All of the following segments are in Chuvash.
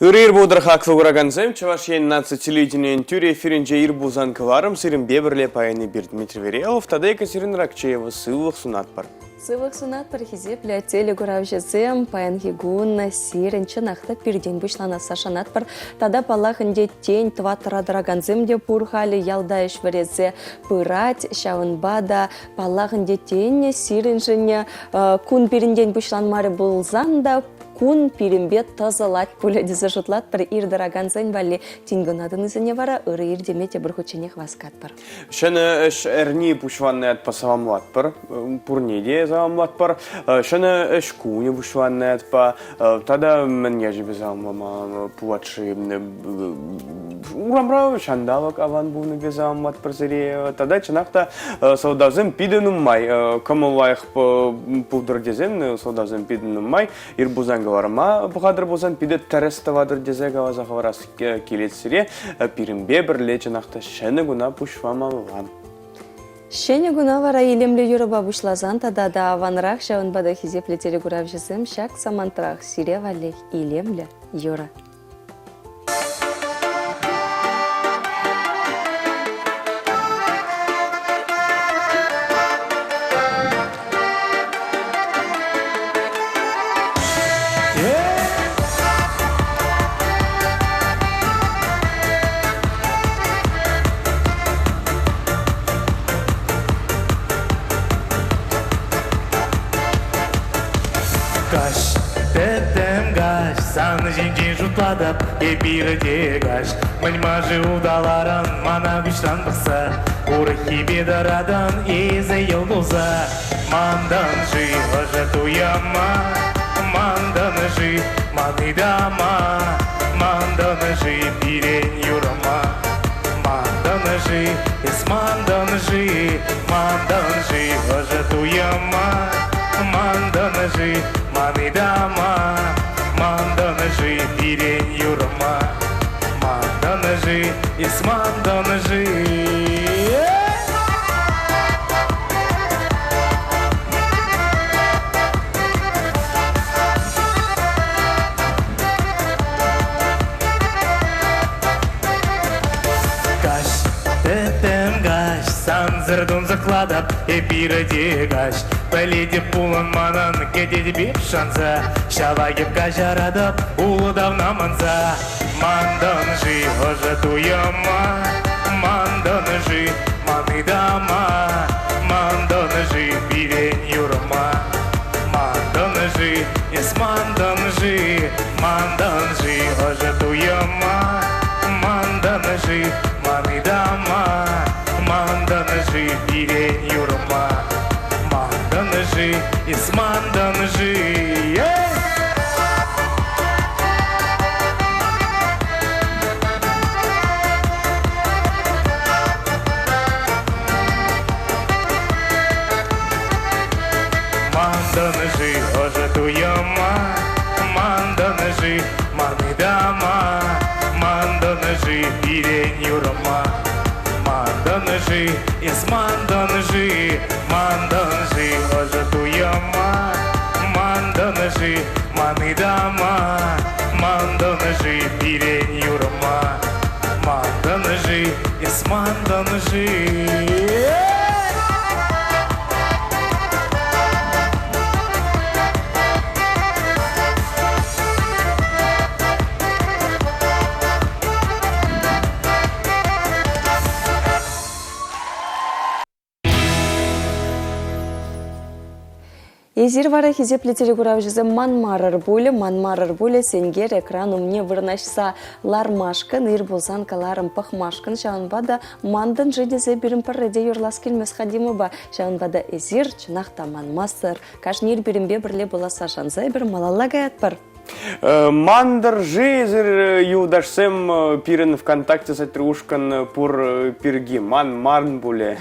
Ырӑ ир пултӑр хаклӑ куракансем. Чӑваш Ен наци телевиденийӗн тӳрӗ эфирӗнче ир пулсан кӑларӑм сирӗнпе пӗрле паян эпир Дмитрий Верелов тата Екатерина Ракчеева сывлӑх сунатпӑр. Сывлӑх сунатпӑр, хисеплӗ телекуравҫӑсем. Паянхи кун сирӗн чӑнах та пиртен пуҫланасса шанатпӑр. Тата, паллах, ӗнтӗ тен тӑваттӑра тӑракансем те пур халӗ ялта ӗҫ вӗресе пырать. Ҫавӑнпа та, паллах, ӗнтӗ тен сирӗншӗн кун пирӗнтен пуҫланмарӗ пулсан та Кун пирӗнпе тӑсӑлать пулӗ тесе шутлатпӑр ир тӑракансен валли. Тин кӑна тӑнисене вара ырӑ ир теме тепӗр хутченех васкатпӑр. Ҫӗнӗ ӗҫ эрни пуҫланнӑ ятпа саламлатпӑр. Пурне те саламлатпӑр. Ҫӗнӗ ӗҫ кунӗ пуҫланнӑ ятпа тата мӗн ячӗпе саламлама пулать-ши? Урамра ҫанталӑк аван пулнипе саламлатпӑр сире. Тата чӑнах та сӑлтавсем питӗ нумай. Кӑмӑл лайӑх пултӑр тесен сӑлтавсем питӗ нумай. Ир пулсан кӑларма пӑхатӑр пулсан питӗ тӗрӗс тӑватӑр тесе каласа хӑварас килет сире. Пирӗнпе пӗрле чӑнах та ҫӗнӗ куна пуҫламалла. Ҫӗнӗ куна вара илемлӗ юрӑпа пуҫласан тата та аванрах, ҫавӑнпа та хисеплӗ телекуравҫӑсем ҫак самантрах сире валли илемлӗ юрӑ. Каҫ, тӗттӗм каҫ, сан ҫинчен шутлатӑп эпир те каҫ. Мӗн-ма-ши улталарӑн мана куҫран пӑхса, урӑххипе тӑратӑн эсӗ йӑл кулса. Мантӑн-ши ӑшӑ туйӑма, мантӑн-ши ман ытама, мантӑн-ши пирӗн юрӑма, мантӑн-ши эс мантӑн-ши, мантӑн-ши ӑшӑ туйӑма, мантӑн-ши ман ытама, мантӑн-ши пирӗн юрӑма, мантӑн-ши эс мантӑн-ши. Каҫ, тӗттӗм каҫ, сансӑр тунсӑхлатӑп эпир те каҫ. Пӗлетӗп пулӑн манӑн кӗтетӗп эп шанса, ҫавакӗп каҫаратӑп ултавна манса. Мантӑн-ши ӑшӑ туйӑма, мантӑн-ши ман ытама, мантӑн-ши пирӗн юрӑма, мантӑн-ши эс мантӑн-ши, мантӑн-ши ӑшӑ туйӑма, мантӑн-ши ман ытама, мантӑн-ши пирӗн юрӑма, мантӑн-ши эс мантӑн-ши. Мантӑн-ши ӑшӑ туйӑма, мантӑн-ши ман ытама, мантӑн-ши пирӗн юрӑма, мантӑн-ши эс мантӑн-ши, мантӑн-ши ӑшӑ туйӑма, мантӑн-ши ман ытама, мантӑн-ши пирӗн юрӑма, мантӑн-ши эс мантӑн-ши. Эсир вара хисеплӗ телекуравҫӑсем манмарӑр пулӗ, манмарӑр пулӗ сенкер экран умне вырнаҫса лармашкӑн, ир пулсан кӑларӑм пӑхмашкӑн, ҫавӑнпа та мантӑн-ши тесе пирӗн пӗрре те юрлас килмест-ха Димӑпа. Ҫавӑнпа та эсир чӑнах та манмастӑр. Кашни ир пирӗнпе пӗрле пуласса шанса эпир малалла каятпӑр. Мантӑр-ши эсир, юлташсем, пирӗн ВКонтакте сайтри ушкӑн пур пирки ман марн пулӗ.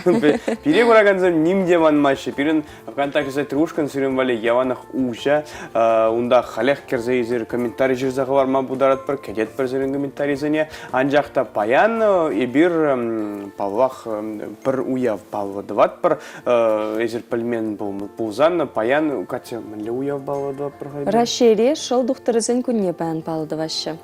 Пире куракансем ним те манмаҫҫӗ. Пирӗн ВКонтакте сайтри ушкӑн сирӗн валли яланах уҫӑ. Унта халех кӗрсе эсир комментари ҫырса хӑварма пултаратпӑр, кӗтетпӗр сирӗн комментарисене. Анчах та паян эпир, паллах, пӗр уяв паллӑ тӑватпӑр. Эсир пӗлмен пулсан паян, Катя, мӗнле уяв паллӑ тӑватпӑр-ха? Раҫҫейре шӑл тухтӑрӗсен кунне паян паллӑ тӑваҫҫӗ.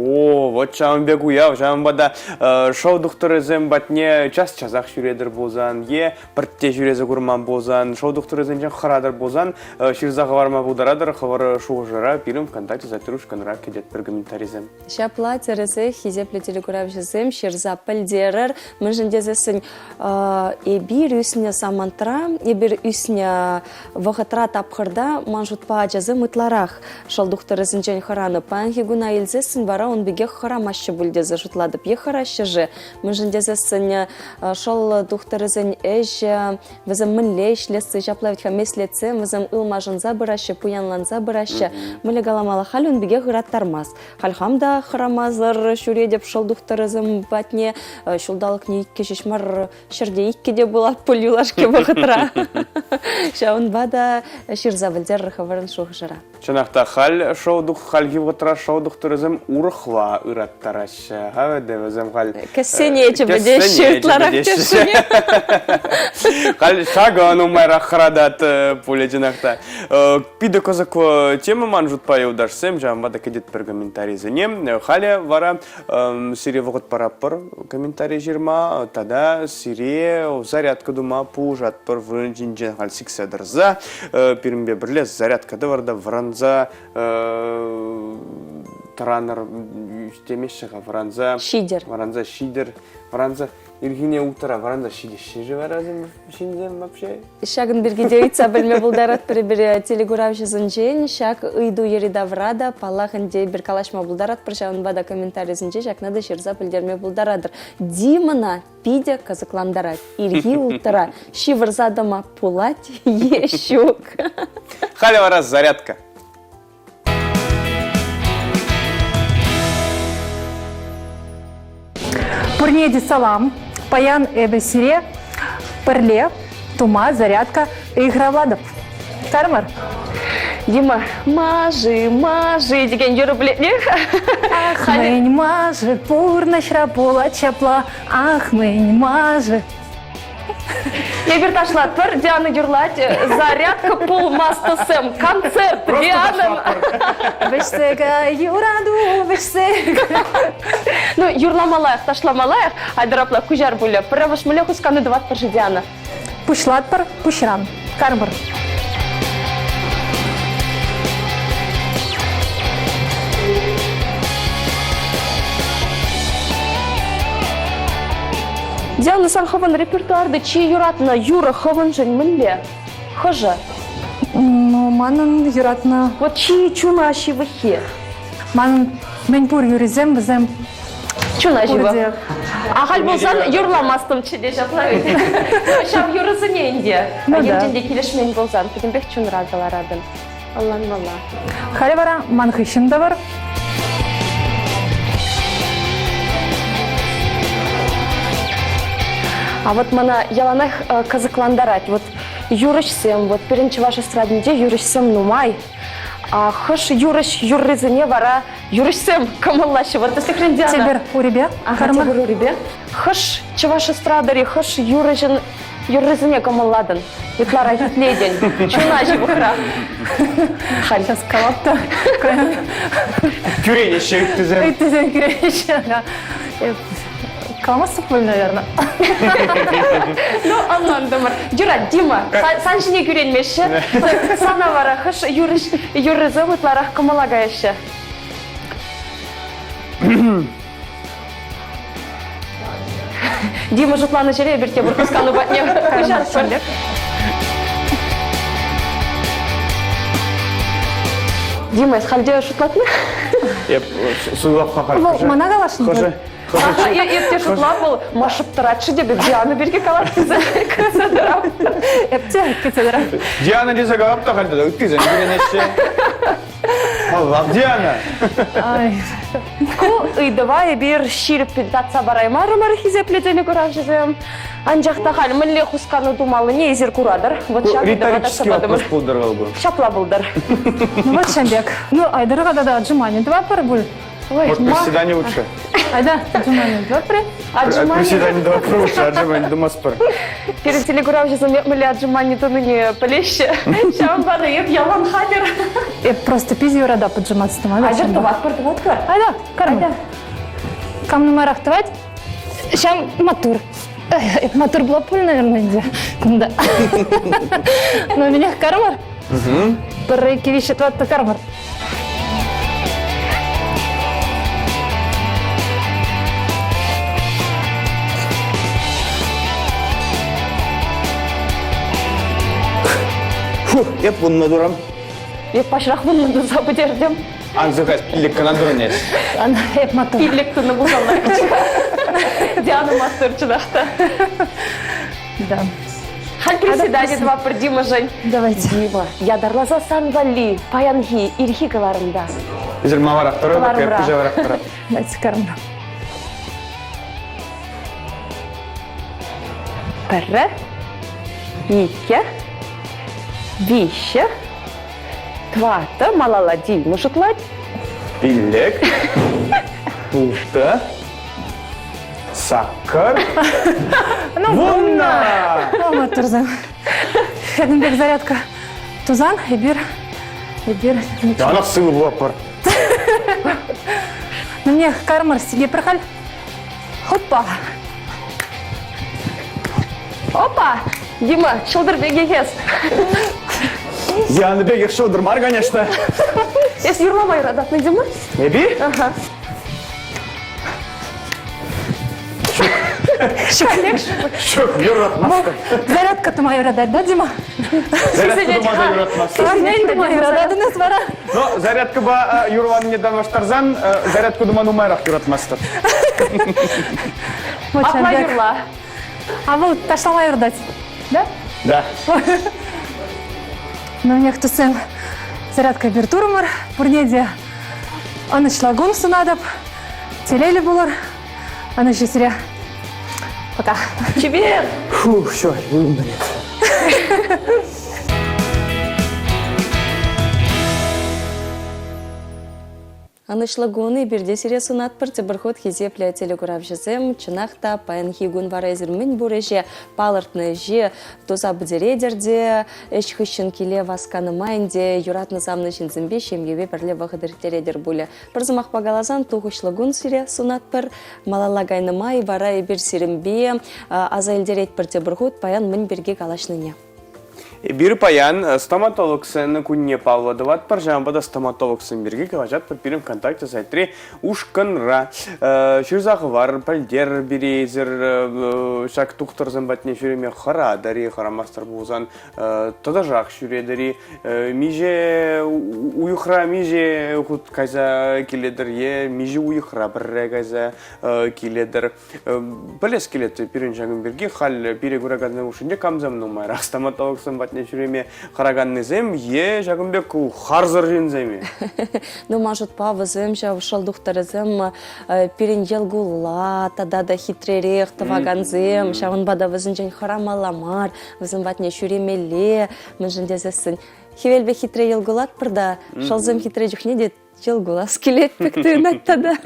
О, вот ҫавӑн пек уяв, ҫавӑнпа та шоу тухтӑрӗсем патне час-часах ҫӳретӗр пулсан е пӗртте ҫӳресе курман пулсан, шоу тухтӑрӗсенчен хӑратӑр пулсан, ҫырса хӑварма пултаратӑр хӑвӑр шухӑшӑра пирӗн ВКонтакте сайтри ушкӑнра кӗтетпӗр комментарисем. Ҫапла тӗрӗсех хисеплӗ телекуравҫӑсем ҫырса пӗлтерӗр. Мӗншӗн тесессӗн эпир ӳснӗ самантра, эпир ӳснӗ вӑхӑтра тапхӑрта ман шутпа ачасем ытларах шӑл тухтӑрӗсенчен хӑранӑ. Паянхи куна илсессӗн вара ун пекех хӑрамаҫҫӗ пуль тесе шутлатӑп. Е хӑраҫҫӗ-ши? Мӗншӗн тесессӗн шӑл тухтӑрӗсен ӗҫӗ, вӗсем мӗнле ӗҫлесси, ҫапла вӗт-ха меслетсем, вӗсем ылмашӑнса пыраҫҫӗ, пуянланса пыраҫҫӗ. Мӗнле каламалла, халь ун пекех ыраттармасть. Халь хам та хӑрамасӑр ҫӳретӗп шӑл тухтӑрӗсем патне. Ҫулталӑкне иккӗ ҫеҫ мар, ҫӗрте иккӗ те пулать пуль юлашки вӑхӑтра. Ҫавӑнпа та ҫырса пӗлтерӗр хӑвӑрӑн шухӑшӑра. Чӑнах та халь шоу хальхи вӑхӑтра шоу тухтӑрӗсем урӑхла ыраттараҫҫӗ. Ха вӗтӗ вӗсем халь Кӗссене чӗпӗтеҫҫӗ ытларах тӗшшине. Халь ҫакӑ нумайрах хӑратать пулӗ чӑнах та. Питӗ кӑсӑклӑ тема ман шутпа юлташсем, ҫавӑнпа та кӗтетпӗр комментарисене. Халӗ вара сире вӑхӑт паратпӑр комментари ҫырма тата сире зарядка тума пулӑшатпӑр вырӑн ҫинчен халь сиксе тӑрса пирӗнпе пӗрле зарядка тӑвӑр та вӑранса тӑранӑр темеҫҫӗ-ха вӑранса ҫитӗр вӑранса ҫитӗр вӑранса ирхине утра вӑранса ҫитеҫҫӗ-ши вара ҫынсем вообще Ҫакӑн пирки те ыйтса пӗлме пултаратпӑр эпир телекуравҫӑсенчен. Ҫак ыйту йӗри-тавра та, паллах ӗнтӗ, эпир калаҫма пултаратпӑр, ҫавӑнпа та комментарисенче ҫакна та ҫырса пӗлтерме пултаратӑр. Димӑна питӗ кӑсӑклантарать. Ирхи улттӑра ҫывӑрса тӑма пулать е ҫук? Халӗ вара зарядка. Пурне те салам. Паян эпӗ сире пӗрле тума зарядка ыйхӑравлатӑп. Кармӑр. Дима, мажи, мажи текен юрӑ пӗлетнех. Ах, мӗн мажи, пурнӑҫра пулать ҫапла. Ах, мӗн мажи. Эпир ташлатпӑр, Диана юрлать, зарядка пулмастӑсем, концерт Дианӑн. Вӗҫсе кай, юрату, вӗҫсе кай. Ну, юрламалаях, ташламалаях, айтӑр апла куҫар пулӗ. Пӗрремӗш мӗнле хускану тӑватпӑр-ши, Диана? Пуҫлатпӑр пуҫран. Кармӑр. Диана, сан хӑвӑн репертуарта чи юратнӑ юрӑ хӑвӑншӑн мӗнле? Хӑшӗ? Ну, манӑн юратнӑ... Вот чи чуна ҫывӑххи. Манӑн мӗн пур юрӑсем вӗсем Чуна ҫывӑх. Ахаль пулсан юрламастӑмччӗ те ҫапла вӗт. Ҫав юрӑсене ӗнтӗ. Ну, да. Енчен те килӗшмен пулсан пӗтӗмпех чунра кӑларатӑн. Ӑнланмалла. Халӗ вара ман хыҫҫӑн тӑвӑр. А вот мана яланах кӑсӑклантарать. Вот юрӑҫсем, вот пирӗн чӑваш эстрадинче юрӑҫсем нумай. А хӑш юрӑҫ юррисене вара юрӑҫсем кӑмӑллаҫҫӗ? Вот тӗслӗхрен Диана. Тепӗр урипе. Ага, тепӗр урипе. Хӑш чӑваш эстрадӑри хӑш юрӑҫӑн юррисене кӑмӑллатӑн? Ытларах итлетӗн. Чуна ҫывӑхра. Халь сейчас калап та. Кӳренеҫҫӗ ыттисем. Ыттисем кӳренеҫҫӗ. Каламастӑп пуль, наверное. Ну, ӑнлантӑмӑр. Юрать, Дима, сан ҫине кӳренмеҫҫӗ. Сана вара хӑш юрӑҫ юррисем ытларах кӑмӑла каяҫҫӗ? Дима шутланӑ ҫӗре эпир тепӗр хускану патне куҫатпӑр. Дима, эс халь шутлатнӑ? Эп суйлап халь. Вӑл мана каласшӑн. Хӑшӗ? Эп те шутлап, вӑл ма шӑптӑрать-ши те пек Диана пирки калас тесе кӗтсе тӑрап. Эп те кӗтсе тӑрап. Диана тесе калап та халь тата ыттисем кӳренеҫҫӗ. Паллах, Диана. Ку ыйтӑва эпир ҫирӗппӗн татса параймарӑмӑр, хисеплӗ телекуравҫӑсем. Анчах та халь мӗнле хускану тумаллине эсир куратӑр. Вот ҫак ыйтӑва татса Риторический патӑмӑр. вопрос пултӑр вӑл ку. Ҫапла пултӑр. Ну вот ҫын пек. Ну, айдырга да отжимание тӑватпӑр пуль. Ой, Может, приседание лучше? Айда, отжимание тӑватпӑр. Отжимание. Приседание тӑватпӑр лучше, отжимание тумастпӑр. Пирӗн телекуравҫӑсем мӗнле отжимани тунине пӗлеҫҫӗ. Ҫавӑнпа та эп ялан хатӗр. Эп просто питӗ юратап отжиматься тӑма. Айдӑр тӑватпӑр, тӑватпӑр. Айда, карма. Кам нумайрах тӑвать, ҫав маттур. Эп маттур була пуль, наверное, ӗнтӗ кунта. Но меня кармар. Пӗрре кивиҫҫӗ тӑватта кармар. Фух, эп вуннӑ турам. Эп паҫрах вуннӑ туса пӗтертӗм. Ан сыхать, пиллӗк кӑна турӑн эс. Эп маттур. Пиллӗк тунӑ пулсан Диана маттур чӑнах та. Да. Халь приседание тӑватпӑр Димӑшӑн. Давайте. Дима, ятарласа сан валли паянхи ирхи кӑларӑмта. Эсир маларах тӑрӑр, Кӑларӑмра. пуҫа тӑрӑр. Давайте кӑларӑмра. Пӗрре, иккӗ, виҫҫӗ, тӑваттӑ, малалла Дима шутлать. Пиллӗк, улттӑ, Саккӑр. Ну, Вунна! Ну, маттурсем. Ҫакӑн пек зарядка тусан эпир эпир Янах сывӑ пулатпӑр. Ну, мне кармар себе халь. Хоппа! Опа! Дима, ҫӑлтӑр пекех эс. Яны пекех ҫӑлтӑр мар, конечно. Эс юрлама юрататнӑ, Дима? Эпи? Ага. Ҫук, юратмастӑп. Зарядка тума юратать, да, Дима? Зарядка тума та юратмастӑп. Мӗн тума юрататӑн эс вара? Но зарядкӑпа юрланине танлаштарсан, зарядку тума нумайрах юратмастӑп. Апла юрла. А вӑл ташлама юратать, да? Да. Ну, мне тусем зарядка бир турӑмӑр. Пурне те ӑнӑҫлӑ кун сунатӑп. Телейлӗ пулӑр. Ӑнӑҫу сире. Пока. Чипер! Фух, все, вырӑнтӑм. Ӑнӑҫлӑ кун эпир те сире сунатпӑр. Тепӗр хут хисеплӗ телекуравҫӑсем, чӑнах та паянхи кун вара эсир мӗн пур ӗҫе палӑртнӑ ӗҫе туса пӗтеретӗр те ӗҫ хыҫҫӑн киле васканӑ май ӗнтӗ юратнӑ савнӑ ҫынсемпе ҫемьепе пӗрле вӑхӑт ирттеретӗр пулӗ. Пӗр сӑмахпа каласан, тухӑҫлӑ кун сире сунатпӑр. Малалла кайнӑ май вара эпир сирӗнпе аса илтеретпӗр тепӗр хут паян мӗн пирки калаҫнине. Эпир паян стоматологсен кунне паллӑ тӑватпӑр. Ҫавӑнпа та стоматологсем пирки калаҫатпӑр пирӗн ВКонтакте сайтри ушкӑнра. Ҫырса хӑвар, пӗлтер пире эсир ҫак тухтӑрсем патне ҫӳреме хӑратӑр-и, хӑрамастӑр пулсан тӑтӑшах ҫӳретӗр-и, миҫе уйӑхра миҫе хут кайса килетӗр е миҫе уйӑхра пӗрре кайса килетӗр. Пӗлес килет пирӗн ҫакӑн пирки. Халь пире куракансем хушшинче камсем нумайрах стоматологсем патне ҫӳреме хӑраканнисем е ҫакӑн пек харсӑр ҫынсем-и? Ну, ман шутпа, вӗсем ҫав шӑл тухтӑрӗсем пирӗн йӑл-кулла тата та хитререх тӑвакансем, ҫавӑнпа та вӗсенчен хӑрамалла мар, вӗсем патне ҫӳремелле, мӗншӗн тесессӗн хӗвелпе хитре йӑл кулатпӑр та, шӑлсем хитре чухне те йӑл кулас килет пек туйӑнать тата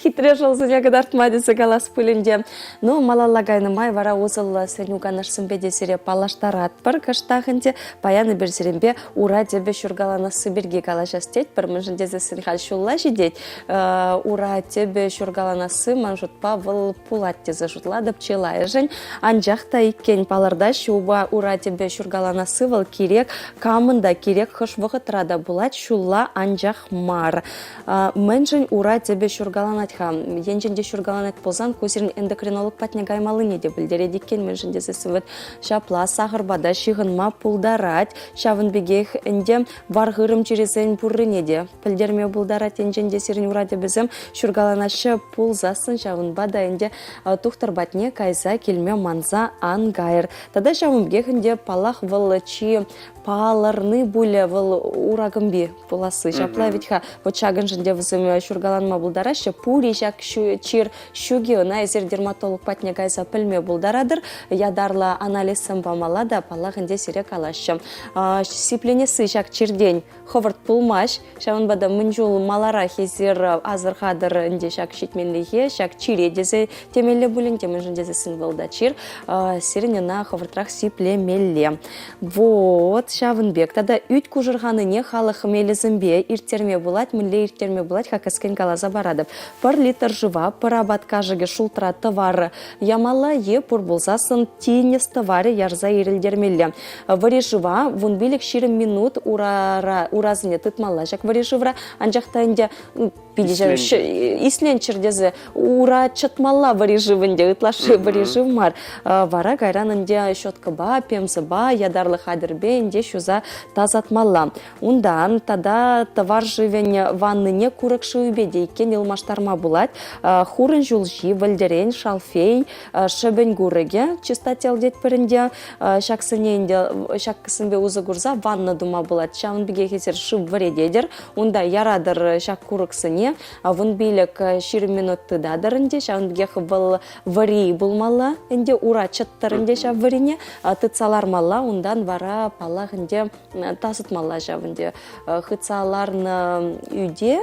хитре шӑлсене кӑтартма тесе калас пулин те. Ну, малалла кайнӑ май вара усӑллӑ сӗнӳ-канашсемпе те сире паллаштаратпӑр кӑштах ӗнтӗ. Паян эпир сирӗнпе ура тӗпӗ ҫуркаланасси пирки калаҫас тетпӗр. Мӗншӗн тесессӗн халь ҫулла ҫитет. Ура тӗпӗ ҫуркаланасси ман шутпа вӑл пулать тесе шутлатӑп чылайӑшӗн. Анчах та иккен палӑртаҫҫӗ упа ура тӗпӗ ҫуркаланасси вӑл кирек камӑн та кирек хӑш вӑхӑтра та пулать, ҫулла анчах мар. Мӗншӗн ура тӗпӗ ҫуркаланать-ха? Енчен те ҫуркаланать пулсан ку сирӗн эндокринолог патне каймаллине те пӗлтерет иккен, мӗншӗн тесессӗн вӑт ҫапла сахӑрпа та ҫыхӑнма пултарать. Ҫавӑн пекех ӗнтӗ вар-хырӑм чирӗсен пуррине те пӗлтерме пултарать. Енчен те сирӗн ура тӗпӗсем ҫуркаланаҫҫӗ пулсассӑн ҫавӑнпа та ӗнтӗ тухтӑр патне кайса килме манса ан кайӑр. Тата ҫавӑн пекех ӗнтӗ, паллах, вӑл чи палӑрни пулӗ вӑл ура кӑмпи пуласси. Ҫапла вӗт-ха. Вот ҫакӑншӑн те вӗсем ҫуркаланма пултараҫҫӗ. Пур-и ҫак чир ҫук-и ӑна эсир дерматолог патне кайса пӗлме пултаратӑр. Ятарлӑ анализсем памалла та, паллах, ӗнтӗ сире калаҫҫӗ. Сипленесси ҫак чиртен хӑвӑрт пулмасть. Ҫавӑнпа та мӗн чул маларах эсир асӑрхатӑр ӗнтӗ ҫак ҫитменлӗхе, ҫак чире тесе темелле пулин, темӗншӗн тесессӗн вӑл та чир, сирӗн ӑна хӑвӑртрах сиплемелле. Вот, ҫавӑн пек. Тата ӳт кушӑрханине халӑх мелӗсемпе ирттерме пулать. Мӗнле ирттерме пулать-ха, кӗскен каласа паратӑп. Пӗр литр шыва пӗр апат кашӑкӗ шултра тӑвар ямалла е пур пулсассӑн тинӗс тӑварӗ ярса ирӗлтермелле. Вӗри шыва 15-20 минут урара, урасене тытмалла ҫак вӗри шывра. Анчах та ӗнтӗ питӗ исленччӗр тесе ура чӑтмалла вӗри шыв ӗнтӗ, ытлашши вӗри шыв мар. Вара кайран ӗнтӗ щеткӑпа, пемзӑпа, ятарлӑ хатӗрпе ӗнтӗ ҫуса тасатмалла. Унтан тата тӑвар шывӗн ваннине курӑк шывӗпе те иккен ылмаштарма пулать. Хурӑн ҫулҫи, вӗлтӗрен, шалфей, шӗпӗн курӑкӗ, чистотел тетпӗр ӗнтӗ. Ҫаксене ӗнтӗ ҫаксемпе усӑ курса ванна тума пулать. Ҫавӑн пекех эсир шыв вӗрететӗр, унта яратӑр ҫак курӑксене, 15-20 минут тытатӑр ӗнтӗ, ҫавӑн пекех вӑл вӗри пулмалла ӗнтӗ, ура чӑттӑр ӗнтӗ ҫав вӗрине, тытса лармалла, унтан вара, паллах ӗнтӗ, тасатмалла ҫав ӗнтӗ. Хытса ларнӑ ӳте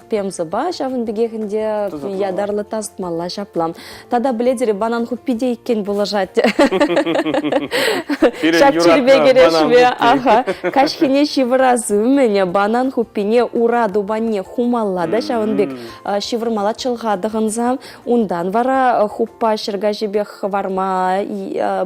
пемзӑпа ҫавӑн пекех ӗнтӗ ятарлӑ тасатмалла ҫапла. Тата пӗлетӗр банан хуппи те иккен пулӑшать. Ҫак чирпе кӗрешме. Аха. Каҫхине ҫывӑрас умӗн банан хуппине ура тупанне хумалла та ҫавӑн пек ҫывӑрмалла чӑлха тӑхӑнса. Унтан вара хуппа ҫӗркаҫипех хӑварма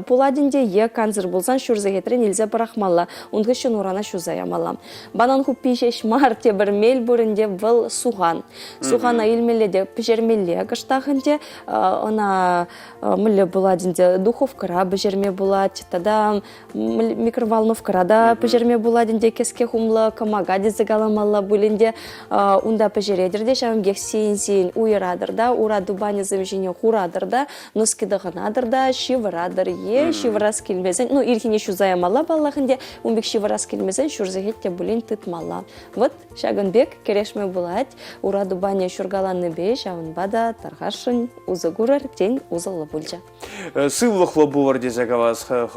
пулать ӗнтӗ е кансӗр пулсан ҫур сехетрен илсе пӑрахмалла. Ун хыҫҫӑн урана ҫуса ямалла. Банан хуппи ҫеҫ мар, тепӗр мел пур ӗнтӗ, вӑл сухан. Сухана илмелле те пӗҫермелле кӑштах ӗнтӗ. Ӑна мӗнле пулать ӗнтӗ, духовкӑра пӗҫерме пулать тата микроволновкӑра та пӗҫерме пулать ӗнтӗ, кӗске хумлӑ кӑмака тесе каламалла пуль ӗнтӗ. Унта пӗҫеретӗр те ҫавӑн пекех сийӗн-сийӗн уйӑратӑр та, ура тупанӗсем ҫине хуратӑр та, носки тӑхӑнатӑр та, ҫывӑратӑр е ҫывӑрас килмесен, ну, ирхине ҫуса ямалла паллах ӗнтӗ, ун пек ҫывӑрас килмесен ҫур сехет те пулин тытмалла. Вот ҫакӑн пек кӗрешме пулать. Ура тупанӗ ҫуркаланнипе ҫавӑнпа та тархасшӑн усӑ курӑр, тен, усӑллӑ пулчӗ. Сывлӑхлӑ пулӑр тесе каласа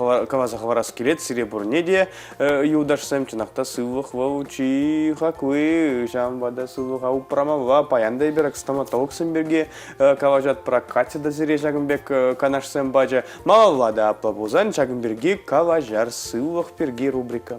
хӑварас килет сире пурне те, юлташсем. Чӑнах та сывлӑх вӑл чи хакли, ҫавӑнпа та сывлӑха упрамалла. Паян та эпир стоматологсем пирки калаҫатпӑр. Катя та сире ҫакӑн пек канашсем пачӗ. Малалла та апла пулсан ҫакӑн пирки калаҫар сывлӑх пирки рубрика.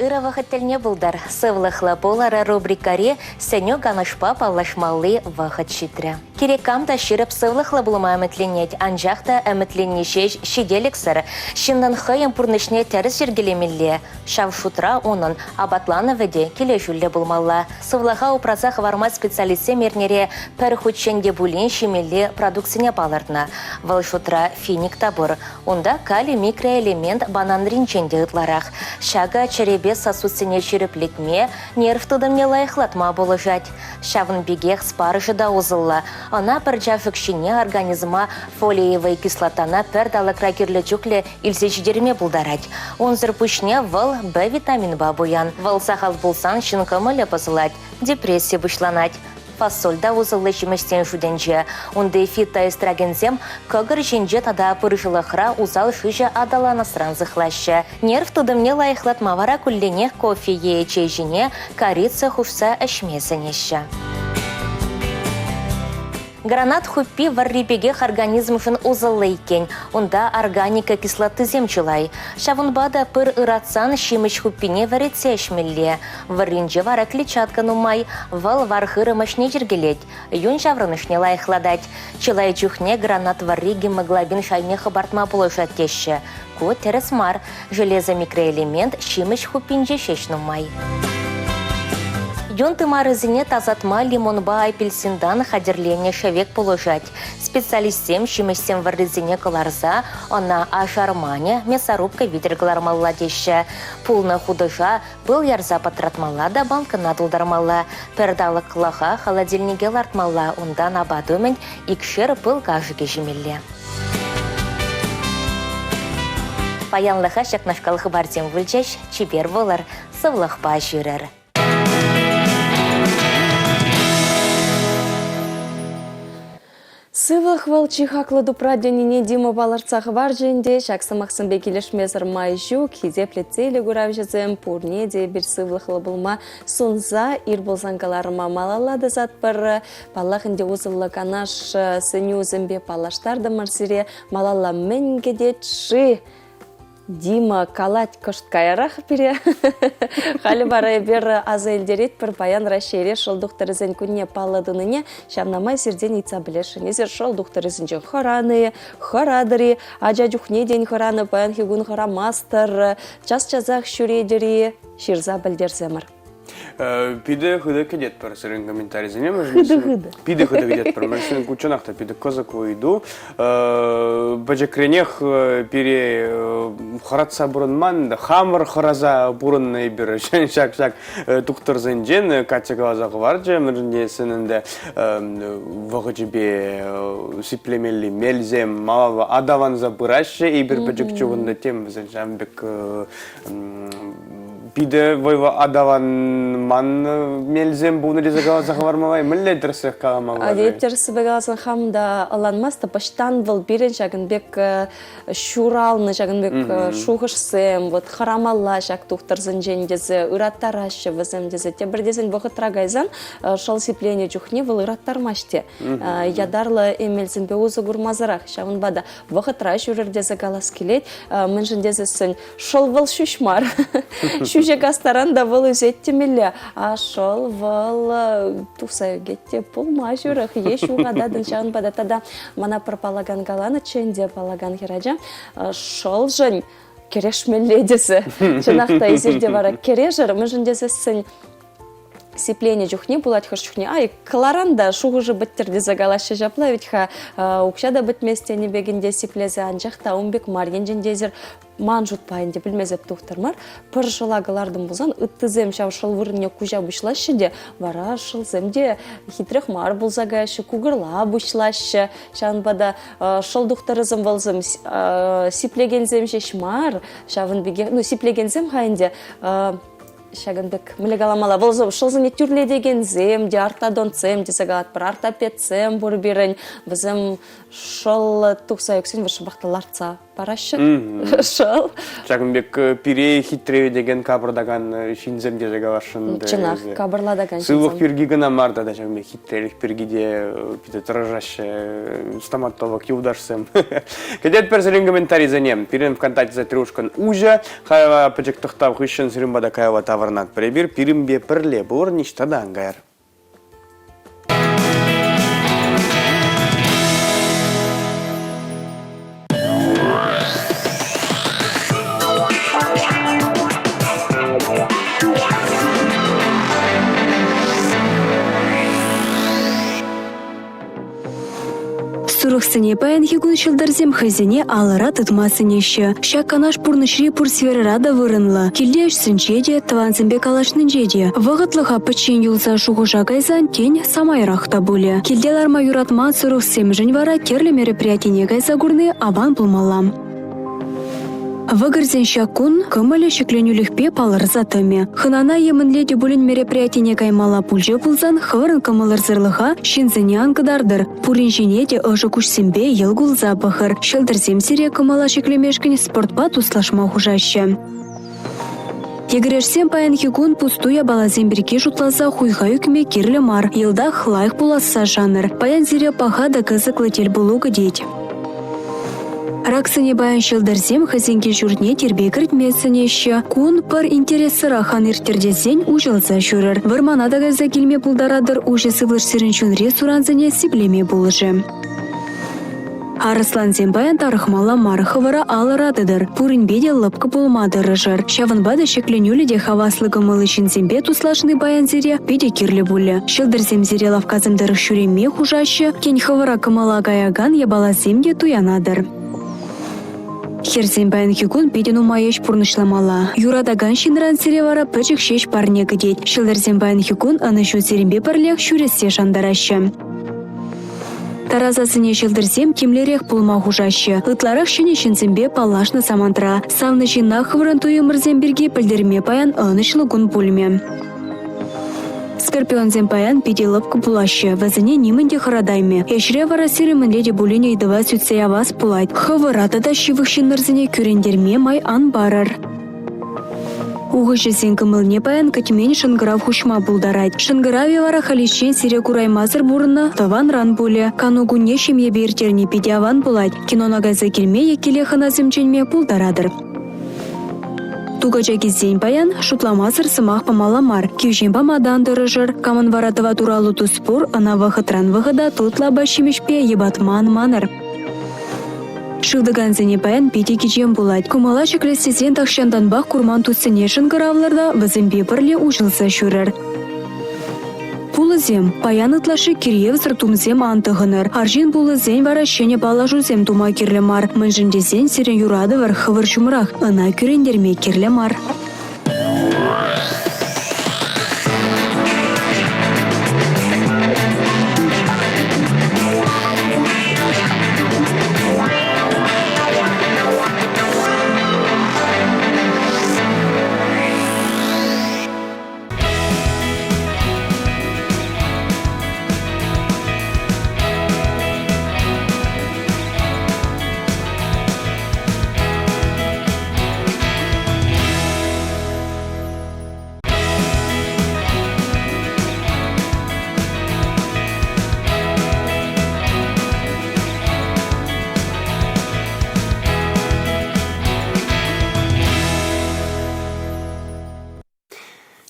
Ырӑ вӑхӑт тӗлне пултӑр. Сывлӑхлӑ пулӑр рубрикӑри сӗнӳ канашпа паллашмалли вӑхӑт ҫитрӗ. Кирек кам та ҫирӗп сывлӑхлӑ пулма ӗмӗтленет, анчах та ӗмӗтленни ҫеҫ ҫителӗксӗр. Ҫыннӑн хӑйӗн пурнӑҫне тӗрӗс йӗркелемелле. Ҫав шутра унӑн апатланӑвӗ те килӗшӳллӗ пулмалла. Сывлӑха упраса хӑварма специалистсем эрнере пӗр хутчен те пулин ҫимелли продуктсене палӑртнӑ. Вӑл шутра финик та пур. Унта кали микроэлемент бананринчен те ытларах. Ҫакӑ чӗрепе сосудсене ҫирӗплетме, нерв тытӑмне лайӑхлатма пулӑшать. Ҫавӑн пекех спаржа та усӑллӑ. Ӑна пӗр чашӑк ҫине организма фолиевӑй кислотана пӗр талӑкра кирлӗ чухлӗ илсе ҫитерме пултарать. Унсӑр пуҫне вӑл Б витаминпа пуян. Вӑл сахал пулсан ҫын кӑмӑлӗ пӑсӑлать, депресси пуҫланать. Фасоль та усӑллӑ ҫимӗҫсен шутӗнче. Унти фитоэстрогенсем кӑкӑр ҫинче тата пыршӑлӑхра усал шыҫӑ аталанасран сыхлаҫҫӗ. Нерв тытӑмне лайӑхлатма вара кулленех кофе е чей ҫине корица хушса ӗҫме сӗнеҫҫӗ. Гранат хуппи вӑрри пекех организмшӑн усӑллӑ иккен. Унта органика кислотисем чылай. Ҫавӑнпа та пыр ыратсан ҫимӗҫ хуппине вӗретсе ӗҫмелле. Вӑрринче вара клетчатка нумай. Вӑл вар-хырӑм ӗҫне йӗркелет, юн ҫаврӑнӑшне лайӑхлатать. Чылай чухне гранат вӑрри гемоглобин шайне хӑпартма пулӑшать теҫҫӗ. Ку тӗрӗс мар. Железо микроэлемент ҫимӗҫ хуппинче ҫеҫ нумай. Юн тымарӗсене тасатма лимонпа апельсинтан хатӗрленӗ шӗвек пулӑшать. Специалистсем ҫимӗҫсем вӑррисене кӑларса ӑна аш арманӗ, мясорубка витӗр кӑлармалла теҫҫӗ. Пулнӑ хутӑша пыл ярса пӑтратмалла та банкӑна тултармалла. Пӗр талӑклӑха холодильнике лартмалла, унтан апат умӗн икшер пыл кашӑкӗ ҫимелле. Паянлӑха ҫакнашкал хыпарсем пулчӗҫ. Чипер пулӑр, сывлӑхпа ҫӳрӗр. Сывлӑх вӑл чи хаклӑ тупра тенине Дима палӑртса хӑварчӗ ӗнтӗ. Ҫак сӑмахсемпе килӗшмесӗр май ҫук. Хисеплӗ телекуравҫӑсем пурне те эпир сывлӑхлӑ пулма сунса ир пулсан кӑларӑма малалла тӑсатпӑр. Паллах ӗнтӗ усӑллӑ канаш сӗнӳсемпе паллаштартӑмӑр сире. Малалла мӗн кӗтет-ши? Дима калать кӑшт каярах пире. Халӗ вара эпир аса илтеретпӗр паян Раҫҫейре шӑл тухтӑрӗсен кунне паллӑ тунине. Ҫавна май сиртен ыйтса пӗлесшӗн. Эсир шӑл тухтӑрӗсенчен хӑранӑ-и, хӑратӑр-и? Ача чухне тен хӑранӑ, паянхи кун хӑрамастӑр. Час-часах ҫӳретӗр-и? Ҫырса пӗлтерсемӗр. Питӗ хытӑ кӗтетпӗр сирӗн комментарисене. Хытӑ-хытӑ. Питӗ хытӑ кӗтетпӗр. Мӗншӗн ку чӑнах та питӗ кӑсӑклӑ ыйту. Пӗчӗкренех пире хӑратса пурӑнман, хамӑр хӑраса пурӑннӑ эпир ҫак-ҫак тухтӑрсенчен. Катя каласа хӑварчӗ, мӗншӗн тесен ӗнтӗ вӑхӑчӗпе сиплемелли мелсем малалла аталанса пыраҫҫӗ. Эпир пӗчӗк чухӑннӑ тем вӗсен ҫавӑн пек питӗ вӑйлӑ аталанман мелсем пулнӑ тесе каласа хӑвармалла мӗнле тӗрӗсрех каламалла? Тӗрӗссипе каласан хам та ӑнланмастӑп, ӑҫтан вӑл пирӗн ҫакӑн пек ҫуралнӑ ҫакӑн пек шухӑшсем, вот хӑрамалла ҫак тухтӑрсенчен тесе ыраттараҫҫӗ вӗсем тесе. Тепӗр тесен вӑхӑтра кайсан шӑл сипленӗ чухне вӑл ыраттармасть те. Ятарлӑ эмелсемпе усӑ курмасӑрах. Ҫавӑнпа та вӑхӑтра ҫӳрӗр тесе калас килет. Мӗншӗн тесессӗн Шӑл вӑл ҫӳҫ мар. Ҫӳҫе кастаран та вӑл ӳсет темелле. А шӑл вӑл тухса ӳкет те пулма ҫурӑх е ҫухататӑн ҫавӑнпа та тата мана пӗр паллакан каланӑччӗ ӗнтӗ паллакан хӗрача шӑлшӑн кӗрешмелле тесе. Чӑнах та эсир те вара кӗрешӗр, мӗншӗн тесессӗн сипленӗ чухне пулать хӑш чухне ай кӑларан та шухӑшӗ пӗттӗр тесе калаҫҫӗ ҫапла вӗт-ха укҫа та пӗтмест тенӗ пек ӗнтӗ сиплесе анчах та ун пек мар енчен те эсир ман шутпа ӗнтӗ пӗлмесӗп тухтӑр мар пӗр шӑла кӑлартӑм пулсан ыттисем ҫав шӑл вырӑнне куҫа пуҫлаҫҫӗ те вара шӑлсем те хитрех мар пулса каяҫҫӗ кукӑрла пуҫлаҫҫӗ ҫавӑнпа та шӑл тухтӑрӗсем вӑлсем сиплекенсем ҫеҫ мар ҫавӑн пекех ну сиплекенсем-ха ӗнтӗ Ҫакӑн пек мӗнле каламалла, вӑл шӑлсене тӳрлетекенсем те, ортодонтсем тесе калатпӑр, ортопедсем пур пирӗн. Вӗсем шӑл тухса ӳксен вӑл шӑпах та лартса параҫҫӗ шӑл. Ҫакӑн пек пире хитреветекен, капӑртакан ҫынсем тесе каласшӑн. Чӑнах, капӑрлатакан ҫынсем. Сывлӑх пирки кӑна мар тата ҫакӑн пек хитрелӗх пирки те питӗ тӑрӑшаҫҫӗ стоматолог юлташсем. Кӗтетпӗр сирӗн комментарисене. Пирӗн ВКонтакте сайтри ушкӑн уҫӑ. Хаява пӗчӗк тӑхтав хыҫҫӑн сирӗн пата каяла таврӑнатпӑр эпир. Пирӗнпе пӗрле пулӑр, ниҫта та ан кайӑр. Сурӑхсене паянхи кун ҫӑлтӑрсем хӑйсене алӑра тытма сӗнеҫҫӗ. Ҫак канаш пурнӑҫри пур сферӑра та вырӑнлӑ. Килте ӗҫсенче те, тӑвансемпе калаҫнинче те. Вӑхӑтлӑха пӗччен юлса шухӑша кайсан, тен, самайрах та пулӗ. Килте ларма юратман сурӑхсемшӗн вара тӗрлӗ мероприятине кайса курни аван пулмалла. Вӑкӑрсен ҫак кун кӑмӑлӗ ҫӗкленӳлӗхпе палӑрса тӑмӗ. Хӑнана е мӗнле те пулин мероприятине каймалла пулчӗ пулсан хӑвӑрӑн кӑмӑлӑрсӑрлӑха ҫынсене ан кӑтартӑр. Пурин ҫине те ӑшӑ куҫсемпе йӑл кулса пӑхӑр. Ҫӑлтӑрсем сире кӑмӑла ҫӗклемешкӗн спортпа туслашма хушаҫҫӗ. Йӗкӗрешсем паянхи кун пустуй япаласем пирки шутласа хуйха ӳкме кирлӗ мар. Йӑлтах лайӑх пуласса шанӑр. Паян сире паха та кӑсӑклӑ тӗлпулу кӗтет. Раксене паян ҫӑлтӑрсем хӑйсен кил-ҫуртне тирпей кӗртме сӗнеҫҫӗ. Кун пӗр интерессӑрах ан ирттӗр тесен уҫӑлса ҫӳрӗр. Вӑрмана та кайса килме пултаратӑр, уҫӑ сывлӑш сирӗн чунри сурансене сиплеме пулӑшӗ. Арӑслансем паян тарӑхмалла мар, хӑвӑра алӑра тытӑр. Пуринпе те лӑпкӑ пулма тӑрӑшӑр. Ҫавӑнпа та ҫӗкленӳллӗ те хаваслӑ кӑмӑллӑ ҫынсемпе туслашни паян сире питӗ кирлӗ пулӗ. Ҫӑлтӑрсем сире лавккасем тӑрӑх ҫӳреме хушаҫҫӗ, тен, хӑвӑра кӑмӑла каякан япаласем те туянатӑр. Хӗрсен паянхи кун питӗ нумай ӗҫ пурнӑҫламалла. Юратакан ҫынран сире вара пӗчӗк ҫеҫ парне кӗтет. Ҫӑлтӑрсем паянхи кун ӑнӑҫу сирӗнпе пӗрлех ҫӳрессе шантараҫҫӗ. Тарасасене ҫӑлтӑрсем тимлӗрех пулма хушаҫҫӗ. Ытларах ҫӗнӗ ҫынсемпе паллашнӑ самантра. Савнӑ ҫынна хӑвӑрӑн туйӑмӑрсем пирки пӗлтерме паян ӑнӑҫлӑ кун пулмӗ. Скорпионсем паян питӗ лӑпкӑ пулаҫҫӗ, вӗсене нимӗн те хӑратаймӗ. Ӗҫре вара сирӗн мӗнле те пулин ыйтӑва сӳтсе явас пулать. Хӑвӑра тата ҫывӑх ҫыннӑрсене кӳрентерме май ан парӑр. Ухӑҫӑсен кӑмӑлне паян кӗтмен шӑнкӑрав хуҫма пултарать. Шӑнкӑравӗ вара халиччен сире кураймасӑр пурӑннӑ тӑванран пулӗ. Кану кунне ҫемьепе ирттерни питӗ аван пулать. Кинона кайса килме е киле хӑнасем чӗнме пултаратӑр. Тукача килсен паян шутламасӑр сӑмах памалла мар. Кивҫен пама та ан тӑрӑшӑр. Камӑн вара тӑват ураллӑ тус пур, ӑна вӑхӑтран вӑхӑта тутлӑ апат-ҫимӗҫпе йӑпатма ан манӑр. Шывтӑкансене паян питӗ кичем пулать. Кӑмӑла ҫӗклес тесен тахҫантанпах курман туссене шӑнкӑравлӑр та вӗсемпе пӗрле уҫӑлса ҫӳрӗр. Пулӑсем. Паян ытлашши киревсӗр тумсем ан тӑхӑнӑр. Арҫын пулӑсен вара ҫӗнӗ паллашусем тума кирлӗ мар. Мӗншӗн тесен сирӗн юратӑвӑр хӑвӑр ҫумрах, ӑна кӳрентерме кирлӗ мар.